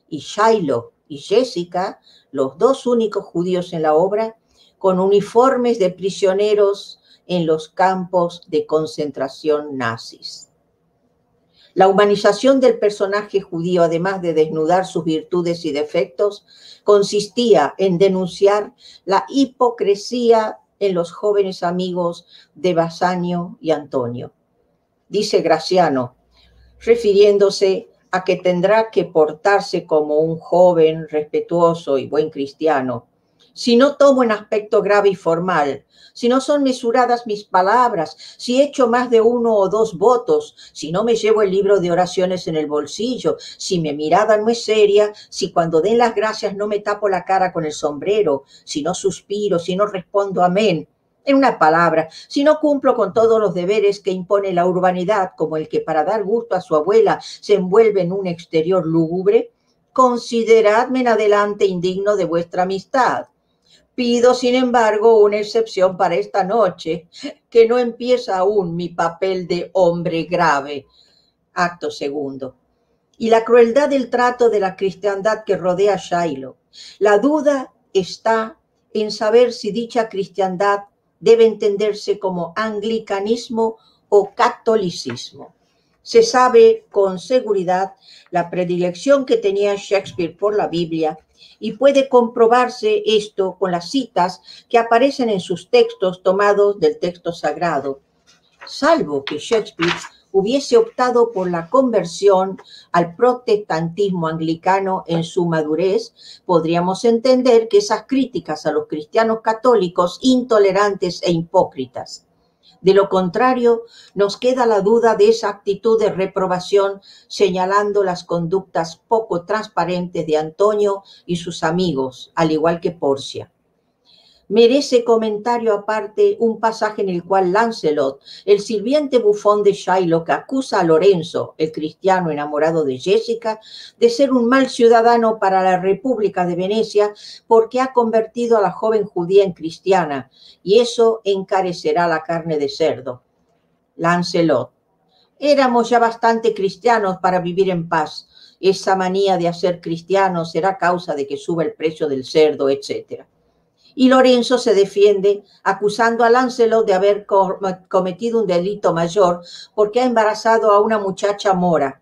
Y Shylock y Jessica, los dos únicos judíos en la obra, con uniformes de prisioneros en los campos de concentración nazis. La humanización del personaje judío, además de desnudar sus virtudes y defectos, consistía en denunciar la hipocresía en los jóvenes amigos de Bassanio y Antonio. Dice Graciano, refiriéndose a que tendrá que portarse como un joven respetuoso y buen cristiano: "Si no tomo un aspecto grave y formal, si no son mesuradas mis palabras, si echo más de uno o dos votos, si no me llevo el libro de oraciones en el bolsillo, si mi mirada no es seria, si cuando den las gracias no me tapo la cara con el sombrero, si no suspiro, si no respondo amén, en una palabra, si no cumplo con todos los deberes que impone la urbanidad, como el que para dar gusto a su abuela se envuelve en un exterior lúgubre, consideradme en adelante indigno de vuestra amistad. Pido, sin embargo, una excepción para esta noche, que no empieza aún mi papel de hombre grave". Acto segundo. Y la crueldad del trato de la cristiandad que rodea a Shylock. La duda está en saber si dicha cristiandad debe entenderse como anglicanismo o catolicismo. Se sabe con seguridad la predilección que tenía Shakespeare por la Biblia, y puede comprobarse esto con las citas que aparecen en sus textos tomados del texto sagrado. Salvo que Shakespeare hubiese optado por la conversión al protestantismo anglicano en su madurez, podríamos entender que esas críticas a los cristianos católicos intolerantes e hipócritas. De lo contrario, nos queda la duda de esa actitud de reprobación, señalando las conductas poco transparentes de Antonio y sus amigos, al igual que Porcia. Merece comentario aparte un pasaje en el cual Lancelot, el sirviente bufón de Shylock, acusa a Lorenzo, el cristiano enamorado de Jessica, de ser un mal ciudadano para la República de Venecia porque ha convertido a la joven judía en cristiana, y eso encarecerá la carne de cerdo. Lancelot: "Éramos ya bastante cristianos para vivir en paz. Esa manía de hacer cristianos será causa de que suba el precio del cerdo", etcétera. Y Lorenzo se defiende acusando a Lancelot de haber co-, cometido un delito mayor porque ha embarazado a una muchacha mora.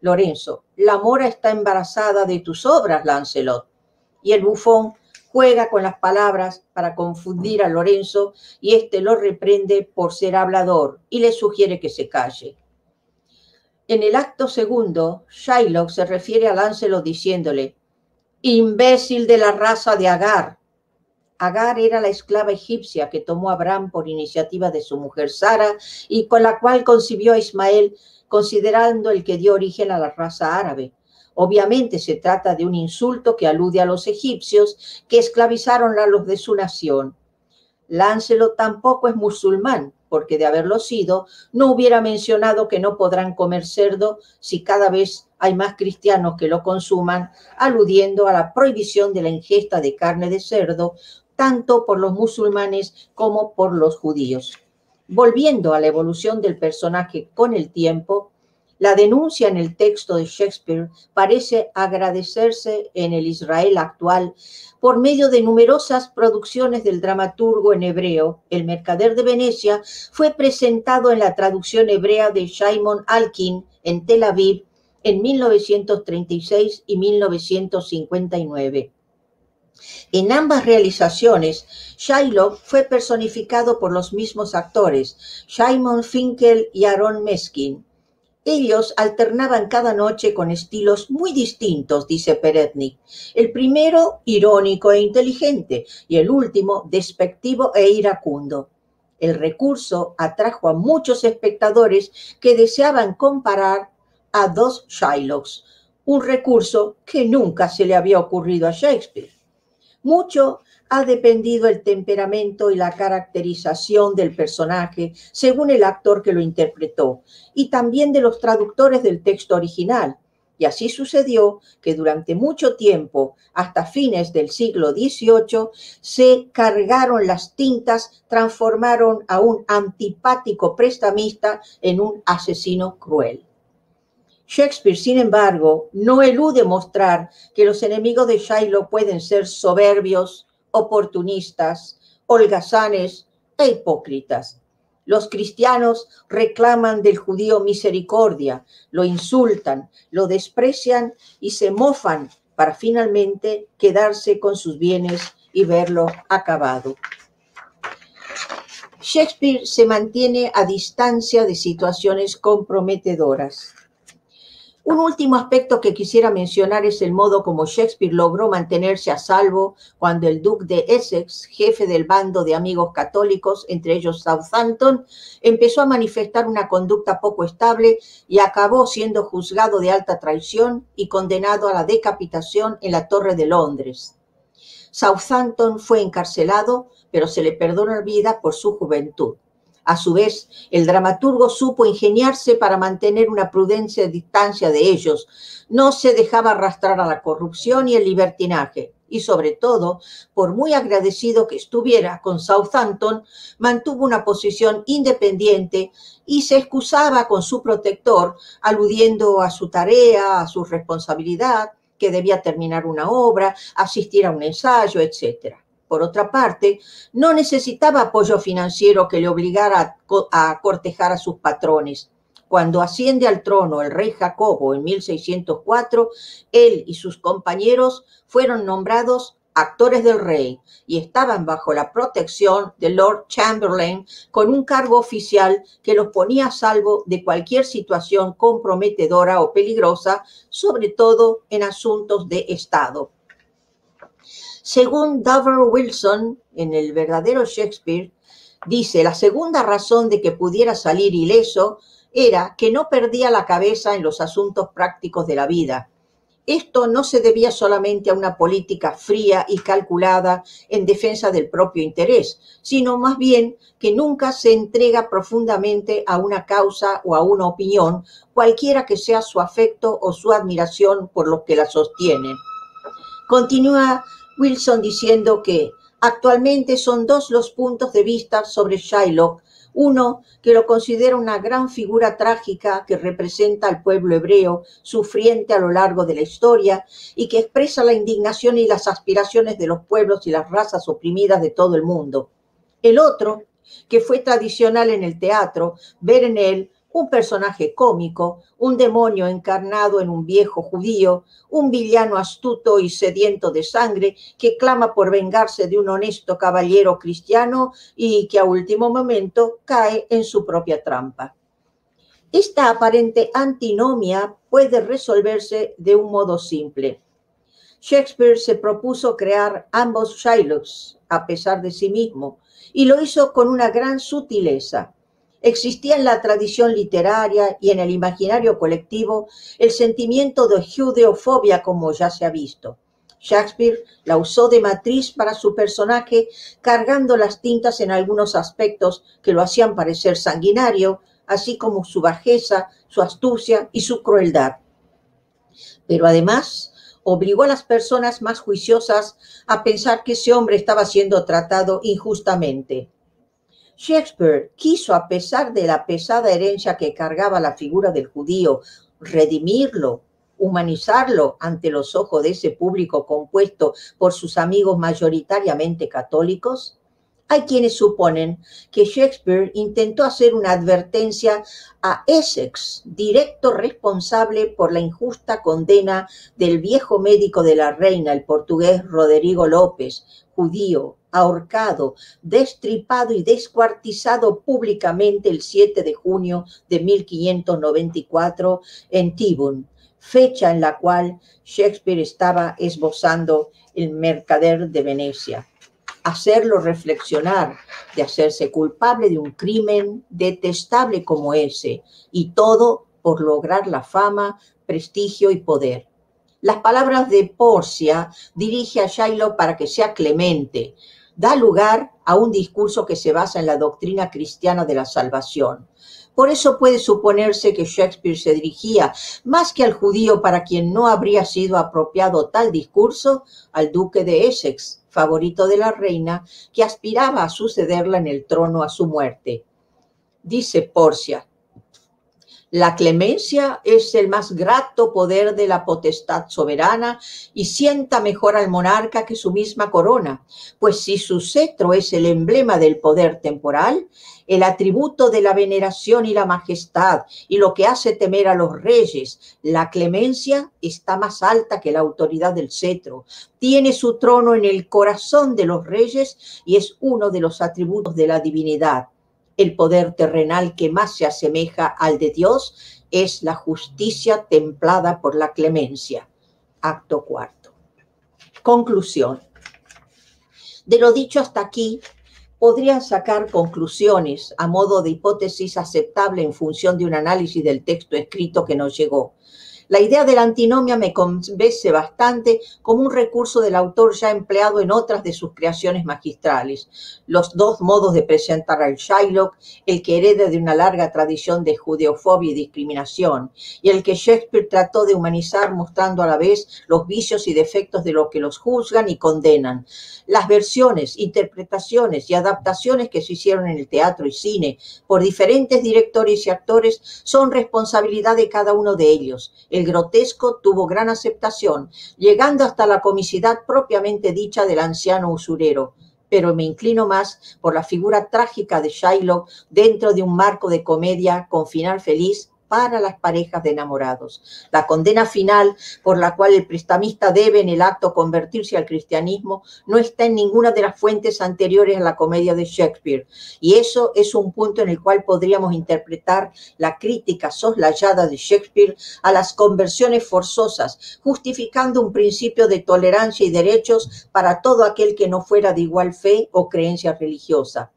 Lorenzo: "La mora está embarazada de tus obras, Lancelot". Y el bufón juega con las palabras para confundir a Lorenzo, y este lo reprende por ser hablador y le sugiere que se calle. En el acto segundo, Shylock se refiere a Lancelot diciéndole: "Imbécil de la raza de Agar". Agar era la esclava egipcia que tomó Abraham por iniciativa de su mujer Sara y con la cual concibió a Ismael, considerando el que dio origen a la raza árabe. Obviamente se trata de un insulto que alude a los egipcios que esclavizaron a los de su nación. Lancelot tampoco es musulmán, porque de haberlo sido, no hubiera mencionado que no podrán comer cerdo si cada vez hay más cristianos que lo consuman, aludiendo a la prohibición de la ingesta de carne de cerdo, tanto por los musulmanes como por los judíos. Volviendo a la evolución del personaje con el tiempo, la denuncia en el texto de Shakespeare parece agradecerse en el Israel actual por medio de numerosas producciones del dramaturgo en hebreo. El Mercader de Venecia fue presentado en la traducción hebrea de Shimon Alkin en Tel Aviv en mil novecientos treinta y seis y mil novecientos cincuenta y nueve. En ambas realizaciones, Shylock fue personificado por los mismos actores, Shimon Finkel y Aaron Meskin. Ellos alternaban cada noche con estilos muy distintos, dice Perednik. El primero, irónico e inteligente, y el último, despectivo e iracundo. El recurso atrajo a muchos espectadores que deseaban comparar a dos Shylocks, un recurso que nunca se le había ocurrido a Shakespeare. Mucho ha dependido el temperamento y la caracterización del personaje según el actor que lo interpretó, y también de los traductores del texto original. Y así sucedió que durante mucho tiempo, hasta fines del siglo dieciocho, se cargaron las tintas, transformaron a un antipático prestamista en un asesino cruel. Shakespeare, sin embargo, no elude mostrar que los enemigos de Shylock pueden ser soberbios, oportunistas, holgazanes e hipócritas. Los cristianos reclaman del judío misericordia, lo insultan, lo desprecian y se mofan para finalmente quedarse con sus bienes y verlo acabado. Shakespeare se mantiene a distancia de situaciones comprometedoras. Un último aspecto que quisiera mencionar es el modo como Shakespeare logró mantenerse a salvo cuando el duque de Essex, jefe del bando de amigos católicos, entre ellos Southampton, empezó a manifestar una conducta poco estable y acabó siendo juzgado de alta traición y condenado a la decapitación en la Torre de Londres. Southampton fue encarcelado, pero se le perdonó la vida por su juventud. A su vez, el dramaturgo supo ingeniarse para mantener una prudencia distancia de ellos. No se dejaba arrastrar a la corrupción y el libertinaje. Y sobre todo, por muy agradecido que estuviera con Southampton, mantuvo una posición independiente y se excusaba con su protector, aludiendo a su tarea, a su responsabilidad, que debía terminar una obra, asistir a un ensayo, etcétera. Por otra parte, no necesitaba apoyo financiero que le obligara a co-, a cortejar a sus patrones. Cuando asciende al trono el rey Jacobo en mil seiscientos cuatro, él y sus compañeros fueron nombrados actores del rey y estaban bajo la protección de Lord Chamberlain, con un cargo oficial que los ponía a salvo de cualquier situación comprometedora o peligrosa, sobre todo en asuntos de Estado. Según Dover Wilson, en El verdadero Shakespeare, dice: "La segunda razón de que pudiera salir ileso era que no perdía la cabeza en los asuntos prácticos de la vida. Esto no se debía solamente a una política fría y calculada en defensa del propio interés, sino más bien que nunca se entrega profundamente a una causa o a una opinión, cualquiera que sea su afecto o su admiración por los que la sostienen". Continúa Wilson diciendo que actualmente son dos los puntos de vista sobre Shylock. Uno, que lo considera una gran figura trágica que representa al pueblo hebreo sufriente a lo largo de la historia y que expresa la indignación y las aspiraciones de los pueblos y las razas oprimidas de todo el mundo. El otro, que fue tradicional en el teatro ver en él un personaje cómico, un demonio encarnado en un viejo judío, un villano astuto y sediento de sangre que clama por vengarse de un honesto caballero cristiano y que a último momento cae en su propia trampa. Esta aparente antinomia puede resolverse de un modo simple. Shakespeare se propuso crear ambos Shylocks, a pesar de sí mismo, y lo hizo con una gran sutileza. Existía en la tradición literaria y en el imaginario colectivo el sentimiento de judeofobia, como ya se ha visto. Shakespeare la usó de matriz para su personaje, cargando las tintas en algunos aspectos que lo hacían parecer sanguinario, así como su bajeza, su astucia y su crueldad. Pero además, obligó a las personas más juiciosas a pensar que ese hombre estaba siendo tratado injustamente. Shakespeare quiso, a pesar de la pesada herencia que cargaba la figura del judío, redimirlo, humanizarlo ante los ojos de ese público compuesto por sus amigos mayoritariamente católicos. Hay quienes suponen que Shakespeare intentó hacer una advertencia a Essex, directo responsable por la injusta condena del viejo médico de la reina, el portugués Rodrigo López, judío, ahorcado, destripado y descuartizado públicamente el siete de junio de mil quinientos noventa y cuatro en Tyburn, fecha en la cual Shakespeare estaba esbozando El mercader de Venecia. Hacerlo reflexionar de hacerse culpable de un crimen detestable como ese, y todo por lograr la fama, prestigio y poder. Las palabras de Porcia dirige a Shylock para que sea clemente. Da lugar a un discurso que se basa en la doctrina cristiana de la salvación. Por eso puede suponerse que Shakespeare se dirigía más que al judío para quien no habría sido apropiado tal discurso, al duque de Essex, favorito de la reina, que aspiraba a sucederla en el trono a su muerte. Dice Porcia: "La clemencia es el más grato poder de la potestad soberana y sienta mejor al monarca que su misma corona, pues si su cetro es el emblema del poder temporal, el atributo de la veneración y la majestad y lo que hace temer a los reyes, la clemencia está más alta que la autoridad del cetro, tiene su trono en el corazón de los reyes y es uno de los atributos de la divinidad. El poder terrenal que más se asemeja al de Dios es la justicia templada por la clemencia". Acto cuarto. Conclusión. De lo dicho hasta aquí, podría sacar conclusiones a modo de hipótesis aceptable en función de un análisis del texto escrito que nos llegó. La idea de la antinomia me convence bastante como un recurso del autor ya empleado en otras de sus creaciones magistrales. Los dos modos de presentar al Shylock, el que hereda de una larga tradición de judeofobia y discriminación, y el que Shakespeare trató de humanizar mostrando a la vez los vicios y defectos de los que los juzgan y condenan. Las versiones, interpretaciones y adaptaciones que se hicieron en el teatro y cine por diferentes directores y actores son responsabilidad de cada uno de ellos. El grotesco tuvo gran aceptación, llegando hasta la comicidad propiamente dicha del anciano usurero, pero me inclino más por la figura trágica de Shylock dentro de un marco de comedia con final feliz para las parejas de enamorados. La condena final por la cual el prestamista debe en el acto convertirse al cristianismo no está en ninguna de las fuentes anteriores a la comedia de Shakespeare, y eso es un punto en el cual podríamos interpretar la crítica soslayada de Shakespeare a las conversiones forzosas, justificando un principio de tolerancia y derechos para todo aquel que no fuera de igual fe o creencia religiosa.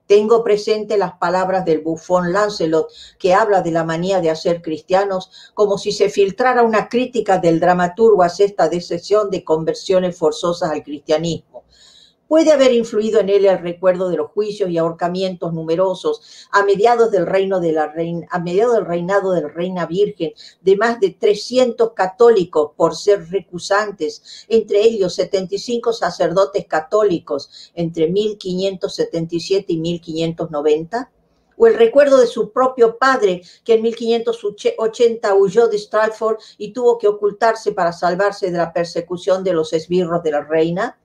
Tengo presente las palabras del bufón Lancelot, que habla de la manía de hacer cristianos, como si se filtrara una crítica del dramaturgo a esta decesión de conversiones forzosas al cristianismo. Puede haber influido en él el recuerdo de los juicios y ahorcamientos numerosos a mediados del reino de la rein-, a mediados del reinado de la reina virgen, de más de trescientos católicos por ser recusantes, entre ellos setenta y cinco sacerdotes católicos entre mil quinientos setenta y siete y mil quinientos noventa? ¿O el recuerdo de su propio padre, que en mil quinientos ochenta huyó de Stratford y tuvo que ocultarse para salvarse de la persecución de los esbirros de la reina?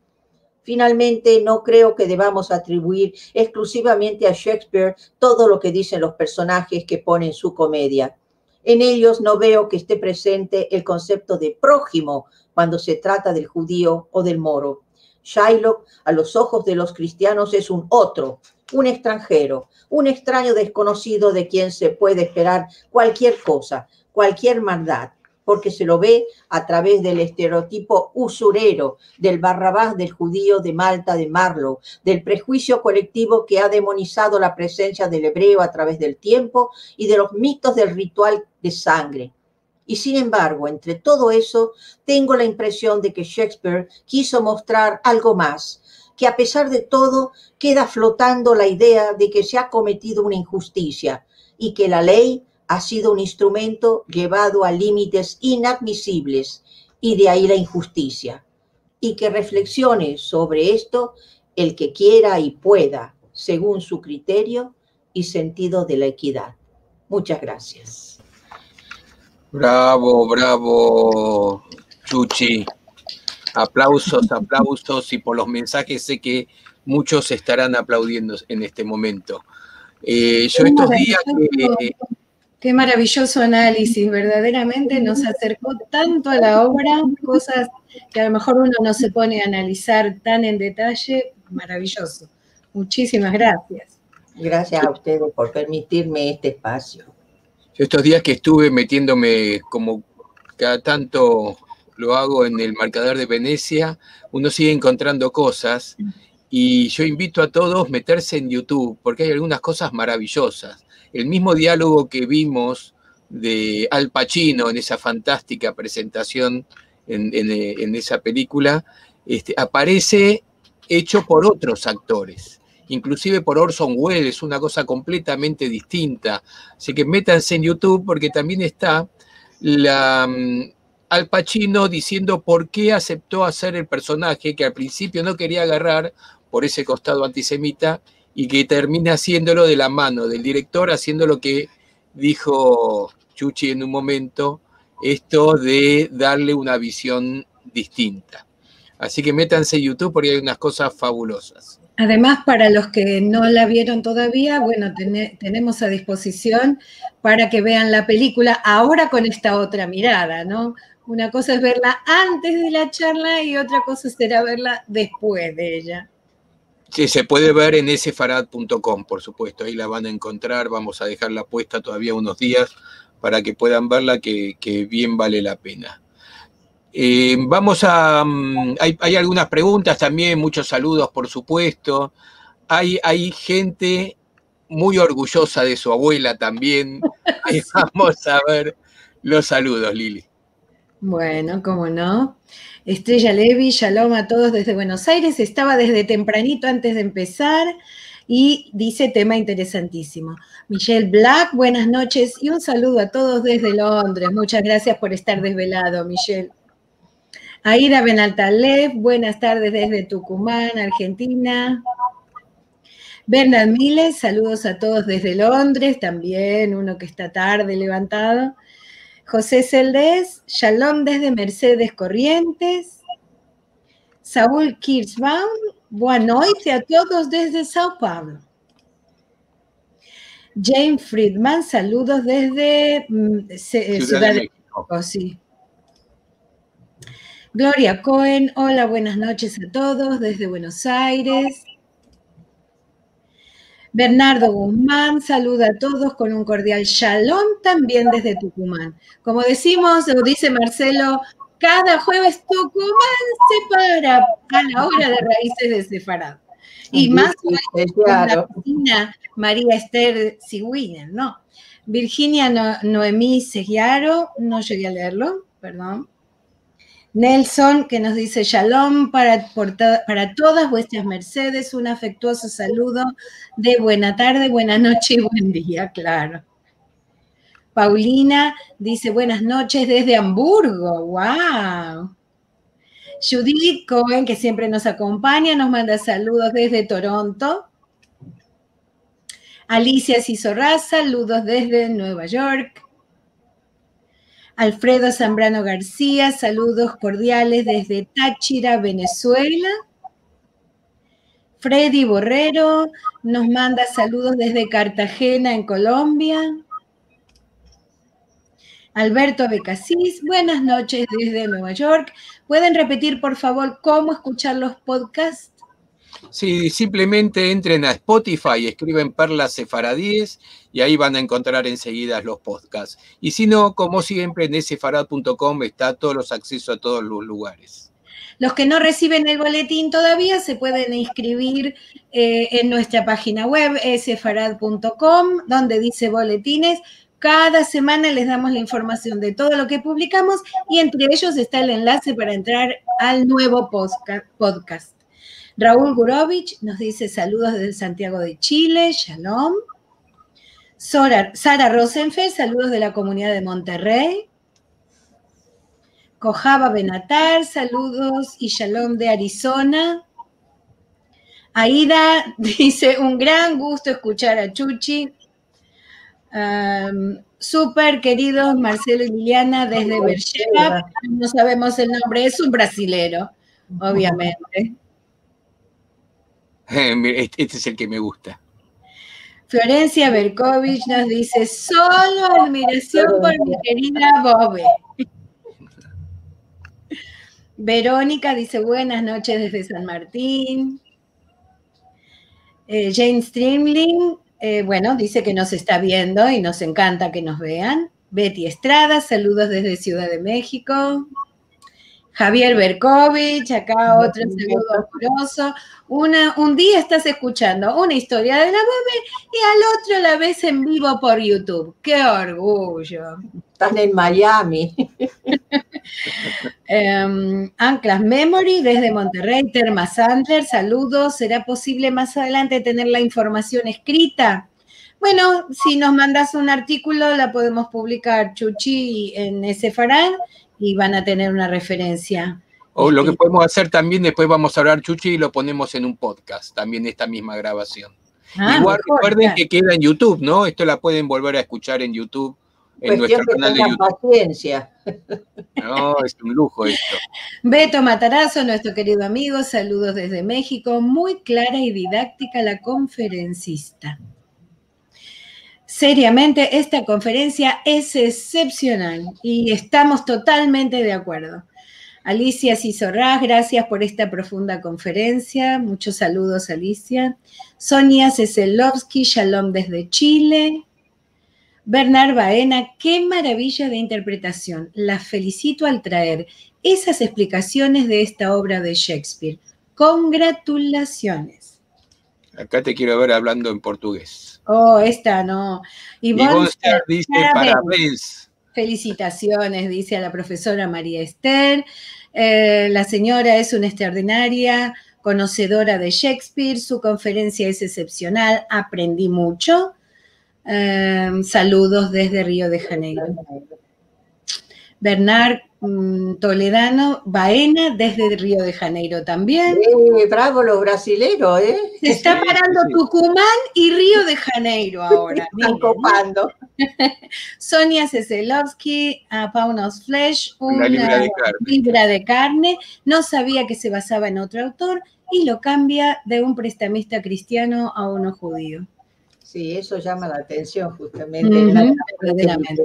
Finalmente, no creo que debamos atribuir exclusivamente a Shakespeare todo lo que dicen los personajes que pone en su comedia. En ellos no veo que esté presente el concepto de prójimo cuando se trata del judío o del moro. Shylock, a los ojos de los cristianos, es un otro, un extranjero, un extraño desconocido de quien se puede esperar cualquier cosa, cualquier maldad, porque se lo ve a través del estereotipo usurero, del Barrabás del judío de Malta de Marlowe, del prejuicio colectivo que ha demonizado la presencia del hebreo a través del tiempo y de los mitos del ritual de sangre. Y sin embargo, entre todo eso, tengo la impresión de que Shakespeare quiso mostrar algo más, que a pesar de todo queda flotando la idea de que se ha cometido una injusticia y que la ley ha sido un instrumento llevado a límites inadmisibles, y de ahí la injusticia. Y que reflexione sobre esto el que quiera y pueda, según su criterio y sentido de la equidad. Muchas gracias. Bravo, bravo, Chuchi. Aplausos, aplausos, y por los mensajes sé que muchos estarán aplaudiendo en este momento. Eh, yo estos días que... Qué maravilloso análisis, verdaderamente nos acercó tanto a la obra, cosas que a lo mejor uno no se pone a analizar tan en detalle, maravilloso. Muchísimas gracias. Gracias a ustedes por permitirme este espacio. Yo estos días que estuve metiéndome, como cada tanto lo hago, en el Mercader de Venecia, uno sigue encontrando cosas, y yo invito a todos a meterse en YouTube, porque hay algunas cosas maravillosas. El mismo diálogo que vimos de Al Pacino en esa fantástica presentación en, en, en esa película, este, aparece hecho por otros actores, inclusive por Orson Welles, una cosa completamente distinta. Así que métanse en YouTube porque también está la, mm, Al Pacino diciendo por qué aceptó hacer el personaje que al principio no quería agarrar por ese costado antisemita y que termina haciéndolo de la mano del director, haciendo lo que dijo Chuchi en un momento, esto de darle una visión distinta. Así que métanse en YouTube porque hay unas cosas fabulosas. Además, para los que no la vieron todavía, bueno, tene-, tenemos a disposición para que vean la película ahora con esta otra mirada, ¿no? Una cosa es verla antes de la charla y otra cosa será verla después de ella. Sí, se puede ver en sefarad punto com, por supuesto, ahí la van a encontrar, vamos a dejarla puesta todavía unos días para que puedan verla, que, que bien vale la pena. Eh, vamos a, mm, hay, hay algunas preguntas también, muchos saludos, por supuesto. Hay, hay gente muy orgullosa de su abuela también. Ahí vamos a ver los saludos, Lili. Bueno, cómo no. Estrella Levy, shalom a todos desde Buenos Aires. Estaba desde tempranito antes de empezar y dice tema interesantísimo. Michelle Black, buenas noches y un saludo a todos desde Londres. Muchas gracias por estar desvelado, Michelle. Aida Benaltalef, buenas tardes desde Tucumán, Argentina. Bernard Miles, saludos a todos desde Londres, también uno que está tarde levantado. José Celdés, shalom desde Mercedes Corrientes. Saúl Kirschbaum, boa noite a todos desde Sao Paulo. Jane Friedman, saludos desde, mm, se-, eh, Ciudad de México, sí. Gloria Cohen, hola, buenas noches a todos desde Buenos Aires. Bernardo Guzmán saluda a todos con un cordial shalom, también desde Tucumán. Como decimos, o dice Marcelo, cada jueves Tucumán se para a la hora de Raíces de Sefarad. Y más hoy con la vecina María Esther Sigüiner, ¿no? Virginia No-, Noemí Segiaro, no llegué a leerlo, perdón. Nelson, que nos dice, shalom para, por to-, para todas vuestras mercedes, un afectuoso saludo de buena tarde, buena noche y buen día, claro. Paulina dice, buenas noches desde Hamburgo, wow. Judith Cohen, que siempre nos acompaña, nos manda saludos desde Toronto. Alicia Cisorra, saludos desde Nueva York. Alfredo Zambrano García, saludos cordiales desde Táchira, Venezuela. Freddy Borrero nos manda saludos desde Cartagena, en Colombia. Alberto Becasís, buenas noches desde Nueva York. ¿Pueden repetir, por favor, cómo escuchar los podcasts? Sí, simplemente entren a Spotify, escriben Perlas Sefaradíes y ahí van a encontrar enseguida los podcasts. Y si no, como siempre, en sefarad punto com está todos los accesos a todos los lugares. Los que no reciben el boletín todavía se pueden inscribir, eh, en nuestra página web, sefarad punto com, donde dice boletines. Cada semana les damos la información de todo lo que publicamos y entre ellos está el enlace para entrar al nuevo posca-, podcast. Raúl Gurovich nos dice saludos desde Santiago de Chile, shalom. Sora-, Sara Rosenfeld, saludos de la comunidad de Monterrey. Kojaba Benatar, saludos y shalom de Arizona. Aida dice, un gran gusto escuchar a Chuchi. Am, súper queridos Marcelo y Liliana desde Beersheba. No sabemos el nombre, es un brasilero, obviamente. Eh, mira, este, este es el que me gusta. Florencia Berkovich nos dice, solo admiración por mi querida Bobe. Verónica dice, buenas noches desde San Martín. Eh, Jane Strimling, eh, bueno, dice que nos está viendo y nos encanta que nos vean. Betty Estrada, saludos desde Ciudad de México. Javier Berkovich, acá otro saludo amoroso. Una, un día estás escuchando una historia de la Bobe y al otro la ves en vivo por YouTube. ¡Qué orgullo! Están en Miami. Em, Anclas Memory desde Monterrey, Telma Sandler, saludos. ¿Será posible más adelante tener la información escrita? Bueno, si nos mandas un artículo, la podemos publicar, Chuchi, en Sefarad y van a tener una referencia. O lo que podemos hacer también, después vamos a hablar, Chuchi, y lo ponemos en un podcast, también esta misma grabación. Ah, igual mejor, recuerden que queda en YouTube, ¿no? Esto la pueden volver a escuchar en YouTube, en nuestro canal de YouTube. Paciencia. No, es un lujo esto. Beto Matarazo, nuestro querido amigo, saludos desde México. Muy clara y didáctica la conferencista. Seriamente, esta conferencia es excepcional y estamos totalmente de acuerdo. Alicia Sisorras, gracias por esta profunda conferencia. Muchos saludos, Alicia. Sonia Seselovsky, shalom desde Chile. Bernard Baena, qué maravilla de interpretación. La felicito al traer esas explicaciones de esta obra de Shakespeare. Congratulaciones. Acá te quiero ver hablando en portugués. Oh, esta no. Ivonne Ster dice parabéns. Felicitaciones, dice a la profesora María Esther. Eh, la señora es una extraordinaria conocedora de Shakespeare. Su conferencia es excepcional. Aprendí mucho. Eh, saludos desde Río de Janeiro. Bernard mm, Toledano Baena, desde Río de Janeiro también. Eh, bravo los brasileros, ¿eh? Se está parando Tucumán y Río de Janeiro ahora. Están copando. Sonia Seselovsky, a Paunos Flesh, una libra de, carne. libra de carne. No sabía que se basaba en otro autor y lo cambia de un prestamista cristiano a uno judío. Sí, eso llama la atención justamente. Uh -huh, verdaderamente.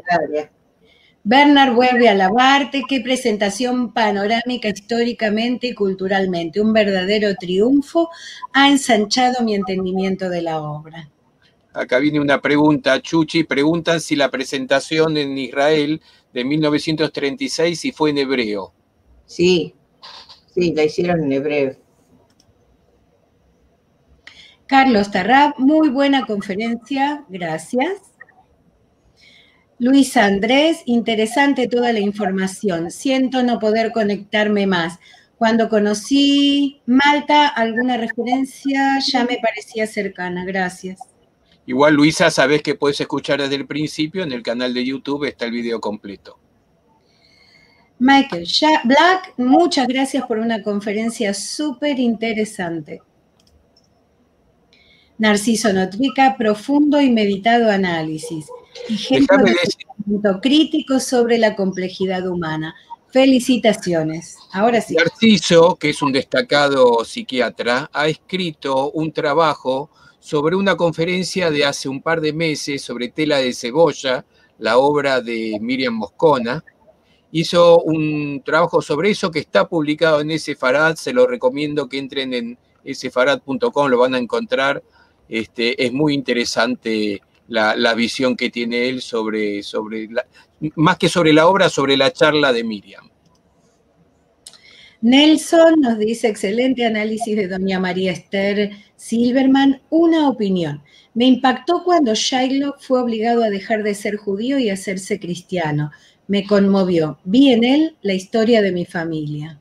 Bernard vuelve a alabarte, qué presentación panorámica históricamente y culturalmente, un verdadero triunfo, ha ensanchado mi entendimiento de la obra. Acá viene una pregunta, Chuchi, preguntan si la presentación en Israel de mil novecientos treinta y seis si fue en hebreo. Sí, sí, la hicieron en hebreo. Carlos Tarrab, muy buena conferencia, gracias. Luisa Andrés, interesante toda la información. Siento no poder conectarme más. Cuando conocí Malta, alguna referencia ya me parecía cercana. Gracias. Igual, Luisa, sabes que puedes escuchar desde el principio, en el canal de YouTube está el video completo. Michael Black, muchas gracias por una conferencia súper interesante. Narciso Notrica, profundo y meditado análisis. Y gente crítico sobre la complejidad humana. Felicitaciones. Ahora sí. Narciso, que es un destacado psiquiatra, ha escrito un trabajo sobre una conferencia de hace un par de meses sobre Tela de cebolla, la obra de Miriam Moscona. Hizo un trabajo sobre eso que está publicado en Sefarad, se lo recomiendo que entren en sefarad punto com, lo van a encontrar. Este, es muy interesante la, la visión que tiene él sobre, sobre la, más que sobre la obra, sobre la charla de Miriam. Nelson nos dice, excelente análisis de doña María Esther Silverman. Una opinión. Me impactó cuando Shylock fue obligado a dejar de ser judío y hacerse cristiano. Me conmovió. Vi en él la historia de mi familia.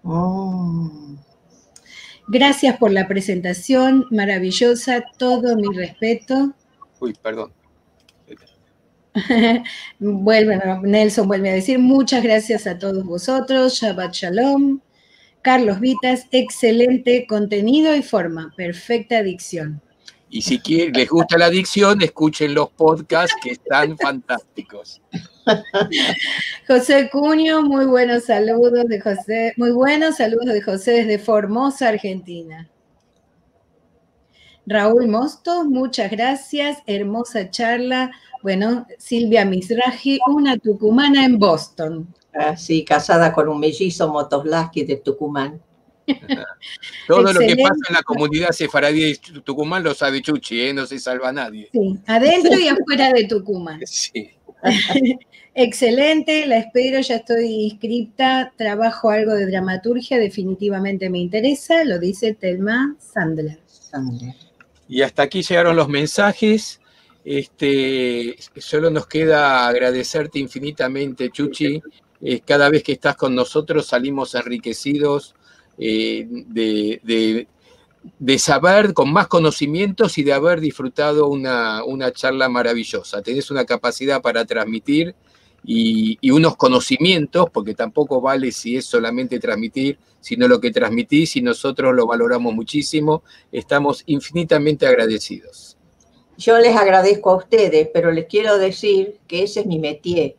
Oh. Gracias por la presentación, maravillosa, todo mi respeto. Uy, perdón. Vuelve, Nelson vuelve a decir, muchas gracias a todos vosotros, Shabbat Shalom. Carlos Vitas, excelente contenido y forma, perfecta dicción. Y si quiere, les gusta la dicción, escuchen los podcasts que están fantásticos. José Cuño, muy buenos saludos de José, muy buenos saludos de José desde Formosa, Argentina. Raúl Mosto, muchas gracias, hermosa charla. Bueno, Silvia Mizrahi, una tucumana en Boston. Ah, sí, casada con un mellizo Motoslaski de Tucumán. Todo lo que pasa en la comunidad sefaradí de Tucumán lo sabe Chuchi, ¿eh? No se salva nadie. Sí, adentro y afuera de Tucumán. Sí. Excelente, la espero, ya estoy inscripta, trabajo algo de dramaturgia, definitivamente me interesa, lo dice Telma Sandler. Sandler. Y hasta aquí llegaron los mensajes. Este, solo nos queda agradecerte infinitamente, Chuchi, Eh, cada vez que estás con nosotros salimos enriquecidos eh, de, de, de, saber, con más conocimientos y de haber disfrutado una, una charla maravillosa. Tenés una capacidad para transmitir y, y, unos conocimientos, porque tampoco vale si es solamente transmitir, sino lo que transmitís y nosotros lo valoramos muchísimo. Estamos infinitamente agradecidos. Yo les agradezco a ustedes, pero les quiero decir que ese es mi métier.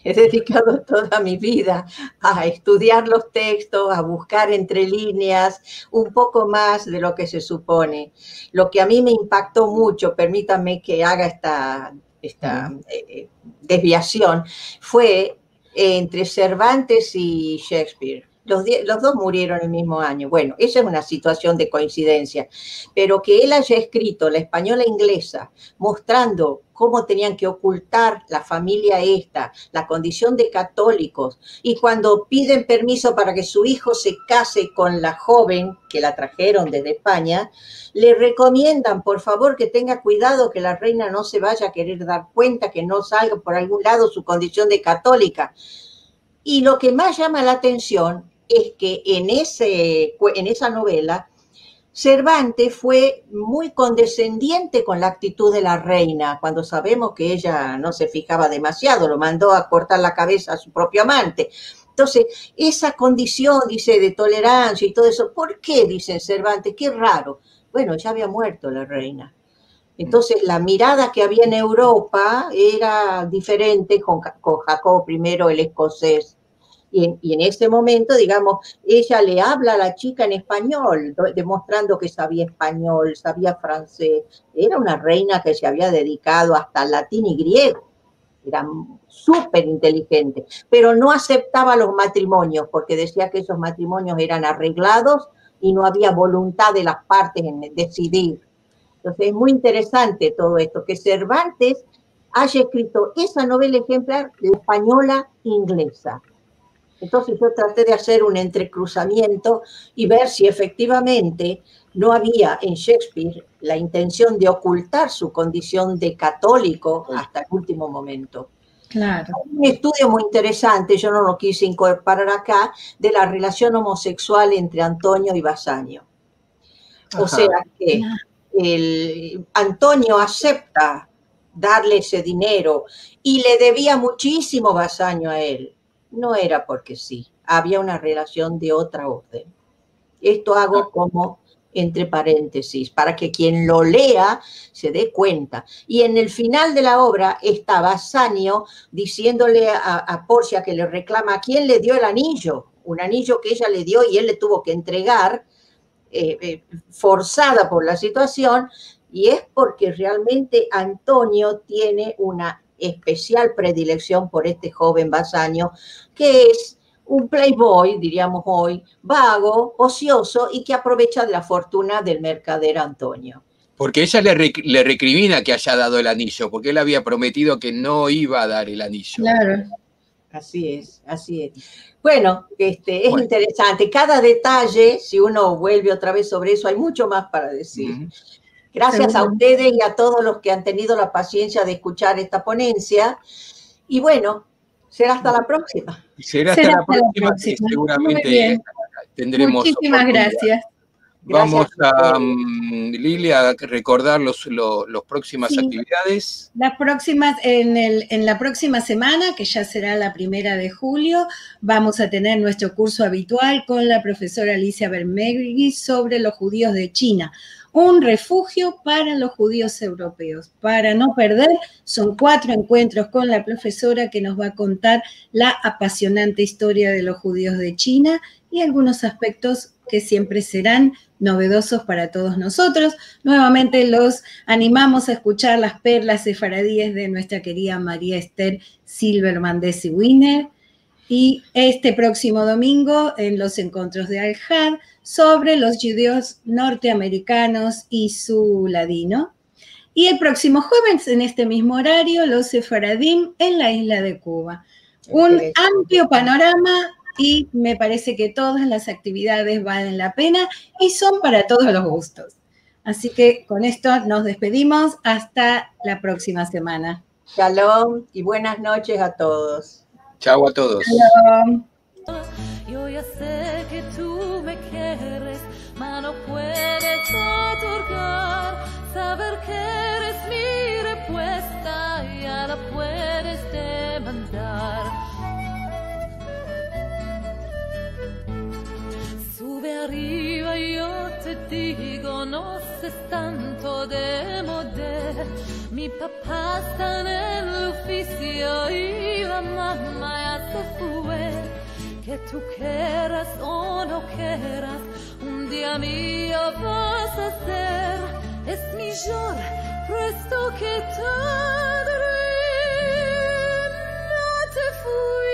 He dedicado toda mi vida a estudiar los textos, a buscar entre líneas un poco más de lo que se supone. Lo que a mí me impactó mucho, permítanme que haga esta, esta eh, desviación, fue entre Cervantes y Shakespeare. Los, los, dos murieron el mismo año. Bueno, esa es una situación de coincidencia. Pero que él haya escrito La española inglesa, mostrando cómo tenían que ocultar la familia esta, la condición de católicos, y cuando piden permiso para que su hijo se case con la joven que la trajeron desde España, le recomiendan, por favor, que tenga cuidado, que la reina no se vaya a querer dar cuenta, que no salga por algún lado su condición de católica. Y lo que más llama la atención es que en, ese, en esa novela, Cervantes fue muy condescendiente con la actitud de la reina, cuando sabemos que ella no se fijaba demasiado, lo mandó a cortar la cabeza a su propio amante. Entonces, esa condición, dice, de tolerancia y todo eso, ¿por qué? Dice Cervantes, qué raro. Bueno, ya había muerto la reina. Entonces, la mirada que había en Europa era diferente con, con Jacobo primero, el escocés. Y en, y en, ese momento, digamos, ella le habla a la chica en español, demostrando que sabía español, sabía francés. Era una reina que se había dedicado hasta al latín y griego. Era súper inteligente, pero no aceptaba los matrimonios porque decía que esos matrimonios eran arreglados y no había voluntad de las partes en decidir. Entonces, es muy interesante todo esto, que Cervantes haya escrito esa novela ejemplar, La española inglesa. Entonces, yo traté de hacer un entrecruzamiento y ver si efectivamente no había en Shakespeare la intención de ocultar su condición de católico hasta el último momento. Claro. Hay un estudio muy interesante, yo no lo quise incorporar acá, de la relación homosexual entre Antonio y Bassanio. O sea que el, Antonio acepta darle ese dinero y le debía muchísimo Bassanio a él. No era porque sí, había una relación de otra orden. Esto hago como entre paréntesis, para que quien lo lea se dé cuenta. Y en el final de la obra está Bassanio diciéndole a, a Porcia que le reclama a quién le dio el anillo, un anillo que ella le dio y él le tuvo que entregar, eh, eh, forzada por la situación, y es porque realmente Antonio tiene una especial predilección por este joven Bassanio, que es un playboy, diríamos hoy, vago, ocioso y que aprovecha de la fortuna del mercader Antonio. Porque ella le, rec- le recrimina que haya dado el anillo, porque él había prometido que no iba a dar el anillo. Claro. Así es, así es. Bueno, este, es Bueno. interesante. Cada detalle, si uno vuelve otra vez sobre eso, hay mucho más para decir. Ujú. Gracias a Seguro. Ustedes y a todos los que han tenido la paciencia de escuchar esta ponencia. Y bueno, será hasta la próxima. Será Será hasta la hasta la próxima, que próxima. Muy seguramente bien. tendremos Muchísimas oportunidad. Gracias. Vamos Gracias a a, ustedes. mm, Lili, a recordar los, lo- los próximas Sí. actividades. Las próximas, en, el, en la próxima semana, que ya será la primera de julio, vamos a tener nuestro curso habitual con la profesora Alicia Bermegui sobre los judíos de China, un refugio para los judíos europeos. Para no perder, son cuatro encuentros con la profesora que nos va a contar la apasionante historia de los judíos de China y algunos aspectos que siempre serán novedosos para todos nosotros. Nuevamente los animamos a escuchar las perlas sefaradíes de nuestra querida María Esther Silberman de Wiener. Y este próximo domingo en los encuentros de Al-Had sobre los judíos norteamericanos y su ladino. Y el próximo jueves, en este mismo horario, los sefaradim en la isla de Cuba. Un Excelente. Amplio panorama y me parece que todas las actividades valen la pena y son para todos los gustos. Así que con esto nos despedimos. Hasta la próxima semana. Shalom y buenas noches a todos. Chao a todos. Shalom. Yo ya se ke tu me keres, ma no puedes otorgar. Saver ke eres mi repuesta ya la puedes demandar. Suve ariva, yo te digo, no ses tanto de moder. Mi papa esta en el ufisio i la mama ya se fue. Ke tu keras o no keras, un dia mio vas a ser. Es mijor presto ke tarde. No te fu-